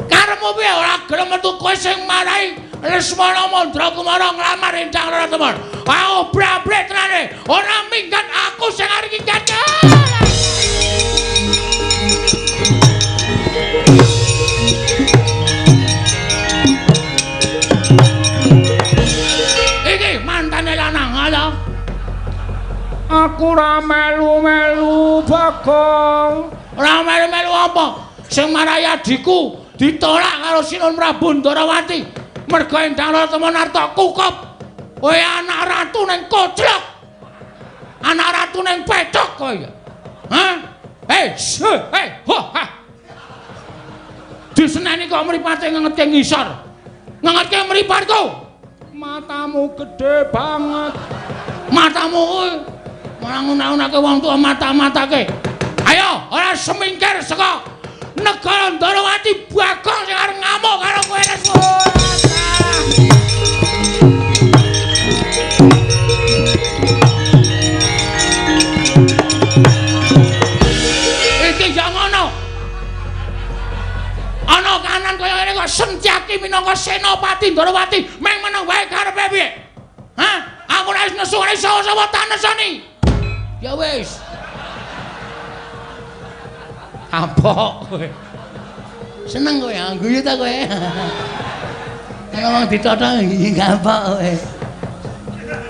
Karepmu piye ora gelem metu kowe sing marai Lesmana Mandrakumara nglamar Endang Lara Temon. Ah, obrak-abrik tenane. Ora minggat aku sing arep minggat. Iki mantane lanang ala. Aku ora melu-melu Bagong. Ora melu-melu apa? Sing marai adhiku ditolak karo Sinuwun Prabu Ndarawati. Mergo Endang Lara Temon arep kukup. Kowe anak ratu ning koclok. Anak ratu ning pecok kowe. Hah? Hei, hei, ho ha. Diseneni kok mripate ngengetke ngisor. Ngengetke mripatku. Matamu gedhe banget. Matamu kuwi malah ngunah-unahke wong tuwa mata-matake. Ayo, ora semingkir saka negara Ndorowati Bagong sing arep ngamuk karo kowe Lesmana. Iki ya ngono. Ana kanan kaya ngene kok Setyaki minangka Senopati Ndorowati meng meneng wae karepe piye? Hah? Aku ora wis nesu ora iso sapa tak nesoni. Ya wis. Kapok kowe. Seneng kowe, guyu ta kowe. Nek wong dithothok kapok kowe.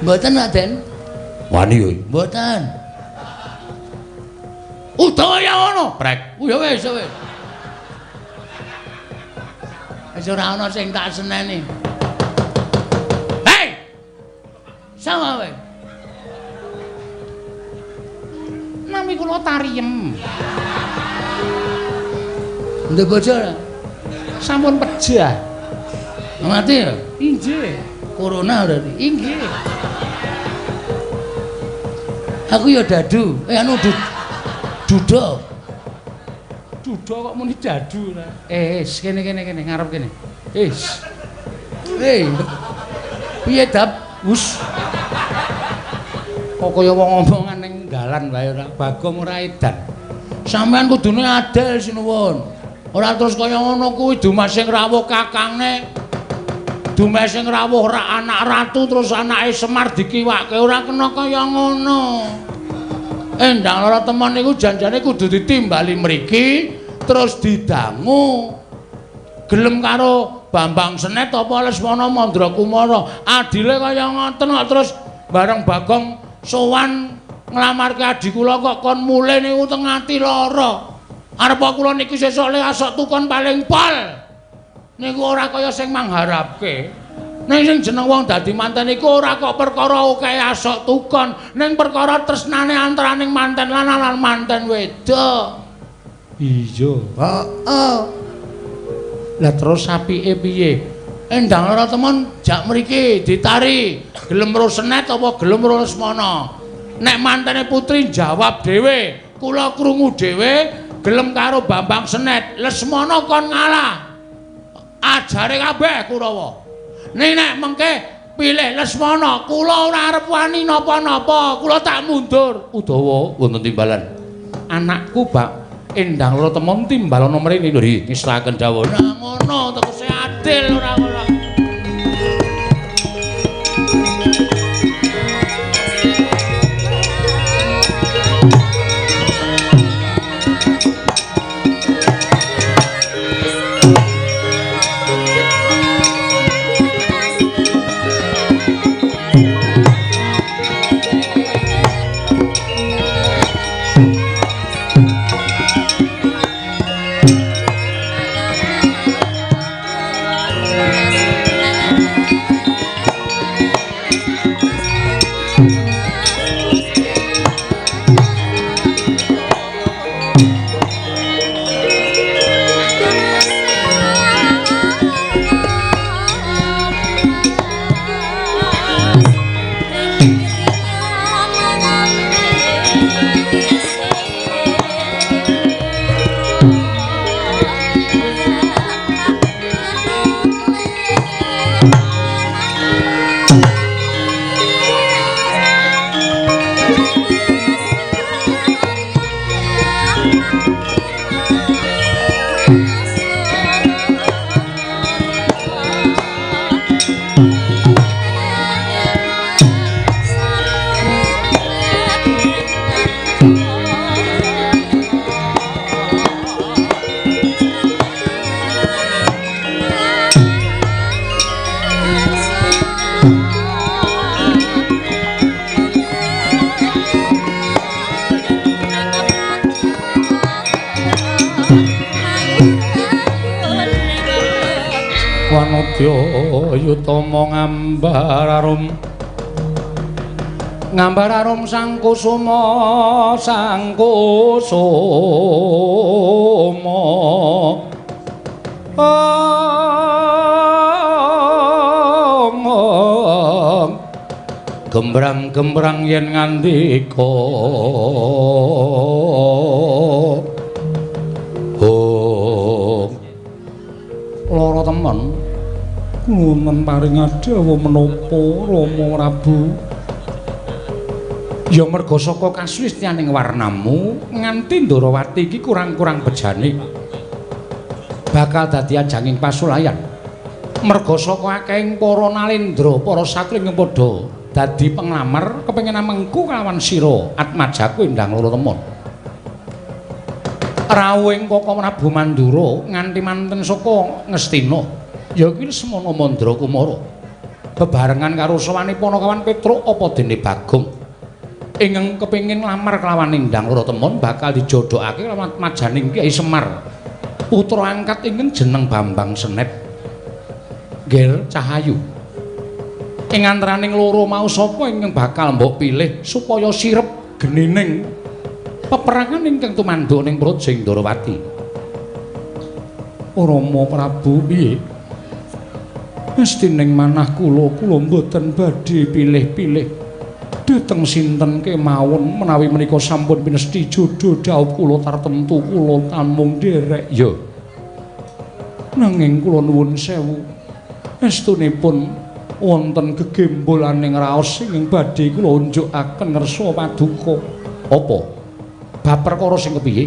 Mboten, Raden. Wani kowe. Mboten. Udawa ya ngono, prek. Ya wis, ya wis. Wis ora ana sing tak seneni. Hei! Sama kowe. Nami kula Tariem. Ndek bojo ora? Sampun pejah. Mati ya? Inggih. Corona berarti. Inggih. Aku ya dadu. Anu duda. Duda kok muni dadu ora? Kene kene kene ngarep kene. Wis. Piye dap? Wus. Kok kaya wong omongan ning dalan wae ora Bagong ora edan. Sampeyan kudune adil sinuwun. Ora terus kaya ngono kuwi dumas sing rawuh kakangne. Dumas sing rawuh ra anak ratu terus anake Semar dikiwake ora kena kaya ngono. Endang lara temen niku janjane kudu ditimbali mriki terus didangu. Gelem karo Bambang Senet apa Lesmana Mandrakumara. Adile kaya ngoten kok terus bareng Bagong sowan nglamarke adi kula kok kon mulih niku teng ati lara. Arep kula niki sesuk le asok tukon paling pol. Niku ora kaya sing mangharapke. Ning sing jeneng wong dadi manten iku ora kok perkara akeh asok tukon, ning perkara tresnane antaraning manten lanang lan manten wedok. Iya, heeh. Lah terus apike piye? Endang lara temen jak mriki ditari, gelem ro Senet apa gelem ro Lesmana? Nek mantene putri jawab dhewe, kula krungu dhewe gelem karo Bambang Senet, Lesmana kon ngalah. Ajare kabeh Kurawa. Ning nek mengke pilih Lesmana, kula ora arep wani napa-napa, kula tak mundur. Udawa wonten timbalan. Anakku Bak Endang lara temen timbalana mrene lho, ngislaken dawuh. Nah ngono tegese adil ora ora. Yutama ngambar arum ngambar arum sang kusuma sang kusuma Gembrang-gembrang yen ngandika. Oh. Lara temen. Wonten paring adhawa menapa Rama Prabu? Ya merga saka kasulistianing warnamu nganti Ndorowati iki kurang-kurang bejane bakal dadi ajanging pasulayan. Merga saka akehing para nalendra, para satri ingkang padha dadi penglamar kepengin amengku kalawan sira Atmajaku Endang Loro Temon. Rawuhing Kaka Prabu Mandura nganti manten saka Ngastina ya kuwi Semana Mandra Kumara bebarengan karo sawane Panakawan Petruk apa dene Bagong ingkang kepengin nglamar kelawan Endang Loro Temon bakal dijodhokake kelawan majaning Kyai Semar putra angkat ingkang jeneng Bambang Senep Ger Cahayu. Ing antaraning loro mau sapa ingkang bakal mbok pilih supaya sirep genining peperangan ingkang tumanduk ning Praja Ndorowati? Rama Prabu piye? Mesti ning manah kula, kula mboten badhe pilih-pilih dhateng sinten kemawon menawi menika sampun pinesti jodho dhaup kula tartemtu kula tamung nderek. Ya. Nanging kula nuwun sewu, estunipun wonten gegembolaning raos ingkang badhe kula unjukaken ngersa paduka. Apa? Bab perkara sing kepiye?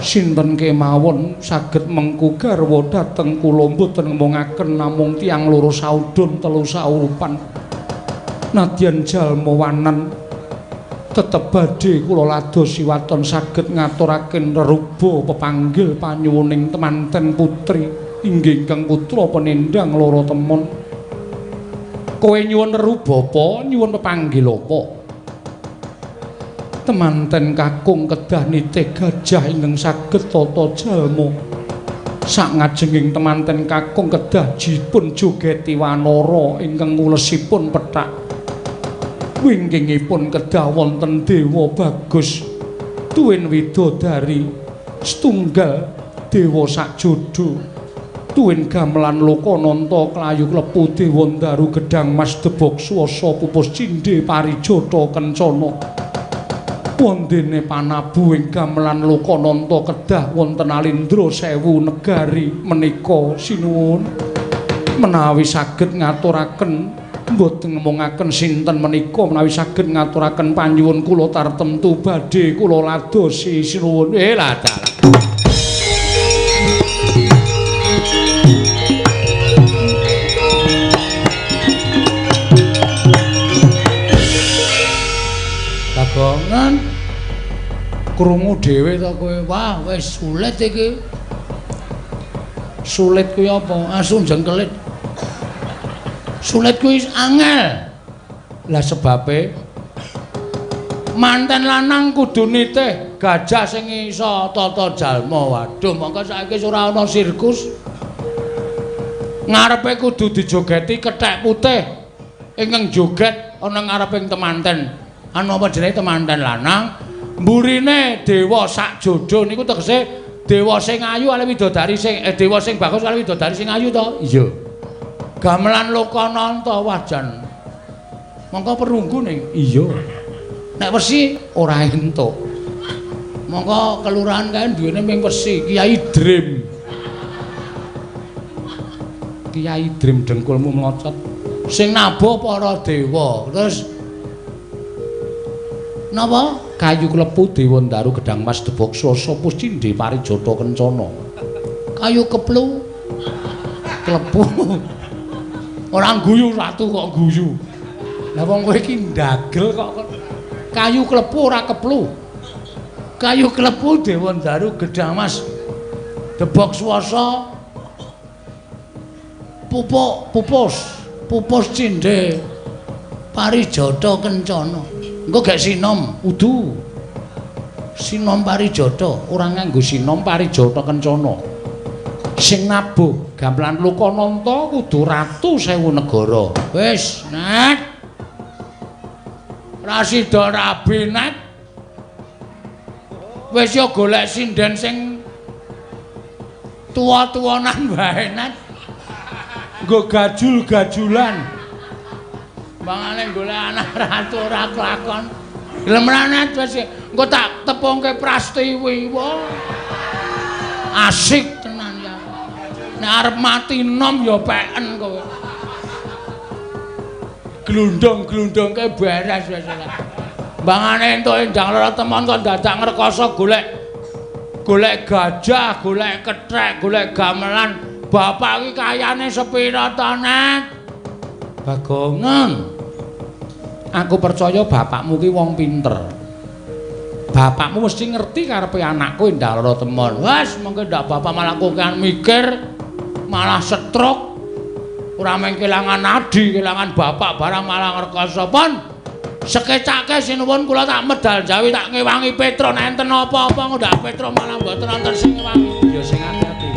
Sinten kemawon saged mengku garwa dhateng kula mboten ngomongaken namung tiyang loro saudon telu saurupan. Nadyan jalma wanan tetep badhe kula ladosi waton saged ngaturaken reruba pepanggil panyuwuning temanten putri inggih ingkang putra penendang Loro Temon. Kowe nyuwun reruba apa? Nyuwun pepanggil apa? Temanten kakung kedah nitih gajah ingkang saged tata jalma. Sakngajenging temanten kakung kedah dipun jogeti wanara ingkang ngulesipun pethak. Wingkingipun kedah wonten dewa bagus tuwin widodari setunggal dewa sakjodo tuwin gamelan lokananta klayu klepu dewa ndaru gedang mas debok swasa pupus cindhe parijata kencana. Wondene panabu ing gamelan lokananta kedah wonten alindra sewu negari menika sinuwun. Menawi saged ngaturaken mboten ngomongaken sinten menika, menawi saged ngaturaken panyuwun kula tartemtu badhe kula ladosi sinuwun. Lah dalah. Bagongan krungu dhewe to kowe. Wah, wis sulit iki. Sulit kuwi apa? Asu jengkelit. Sulit kuwi angel. Lah sebabe manten lanang kudu nitih gajah sing iso tata jalma. Waduh, mongko saiki ora ana sirkus. Ngarepe kudu dijogeti kethek putih ingkang joget ana ngareping temanten. Anu apa jenenge temanten lanang? Mburine dewa sakjodo niku tegese dewa sing ayu kali widodari sing dewa sing bagus kali widodari sing ayu to? Iya. Gamelan lokananta wah jan. Mongko perunggu ning. Iya. Nek wesi ora entuk. Mongko kelurahan kae duwene ming wesi, Kiai Dream. Kiai Dream dengkulmu mlocot. Sing nabuh para dewa. Terus napa? Kayu klepu dewa ndaru gedang mas debok swasa puscindhe parijata kencana. Kayu keplu. Klepu. Ora guyu ratu kok guyu. Lah wong kowe iki ndagel kok kayu klepu ora keplu. Kayu klepu dewa ndaru gedang mas debok swasa pupuk pupus pupus cindhe parijata kencana. Engko gek sinom udu. Sinom parijata ora nganggo sinom parijata kencana. Sing nabuh gamelan lokananta kudu ratu sewu negara. Wis, Nek. Rasida rabi, Nek. Wis ya golek sinden sing tuwa-tuwanan wae, Nek. Nggo gajul-gajulan. Bangane golek anak ratu ora kelakon. Gelem ra Net wis engko tak tepungke Prastiwi. Wah. Asik tenan ya. Nek arep mati nom ya peken kowe. Glundung-glundungke beres wis. Bangane entuk Endang Lara Temon kok dadak ngrekoso golek golek gajah, golek kethek, golek gamelan. Bapak iki kayane sepira to, Net? Bagongan. Aku percaya bapakmu ki wong pinter. Bapakmu mesti ngerti karepe anakku Endang Lara Temon. Wes, mengko ndak bapak malah kokean mikir, malah stroke. Ora mung kelangan adi, kelangan bapak barang malah ngrekoso pon. Sekecake sinuwun kula tak medal jawi tak ngewangi Petro nek enten apa-apa ndak Petro malah mboten wonten sing ngewangi. Ya sing ati-ati.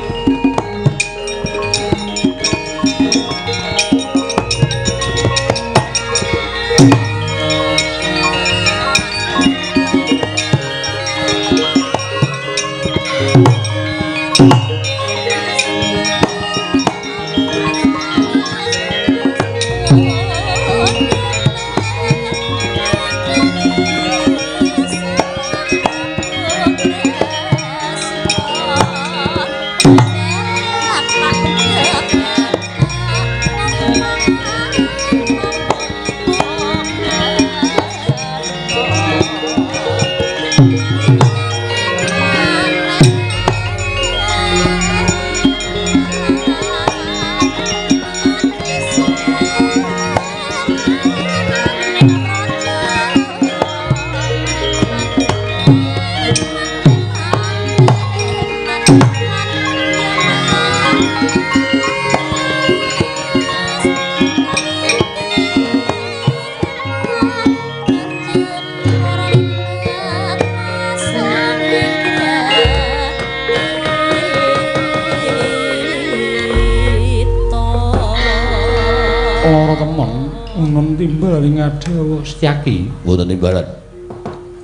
Timbal ing Adawa Setyaki wonten timbalan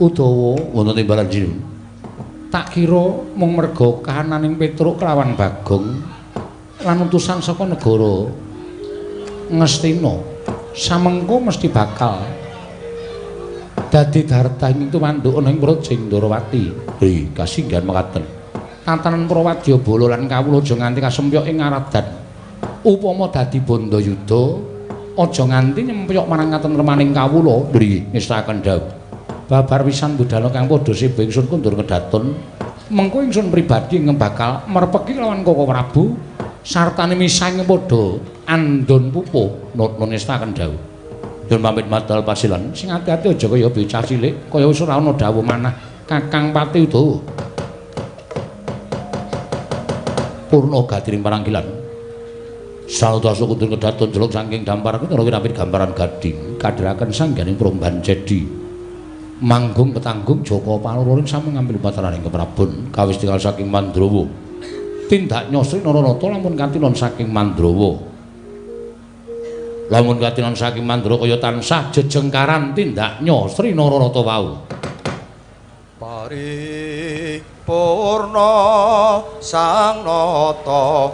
Udawa wonten timbalan Jinu. Tak kira mung merga kahananing Petruk kelawan Bagong lan utusan saka negara Ngastina samengko mesti bakal dadi darta ing tumanduk ana ing Praja Ndrawati. Ri kasinggihan mekaten. Tatanan Prawadyabala lan kawula aja nganti kasempyok ing aradan. Upama dadi bandayuda aja nganti nyempyok marang katentremaning kawula. Nggih, ngestaken dawuh. Babar pisan budhana kang padha seba ingsun kundur kedaton. Mengko ingsun pribadi ingkang bakal merpeki lawan Koko Prabu sartane misah ing padha andon pupuh. Nut ngestaken dawuh. Nyuwun pamit madal pasilan. Sing ati-ati aja kaya bocah cilik, kaya wis ora ana dawuh manah Kakang Pati Udawa. Purna gadiring paranggilan. Salutasa kundur kedaton jeluk saking dampar ketara wirapit gambaran gading kadhiraken sangganing promban cedi manggung petanggung Jaka Palororing sampun ngambil pataraning keprabon kawis tinggal saking Mandrawa tindak nyosri Naranata lamun katinon saking Mandrawa lamun katinon saking Mandrawa kaya tansah jejengkaran tindak nyosri Naranata wau. Paripurna sang nata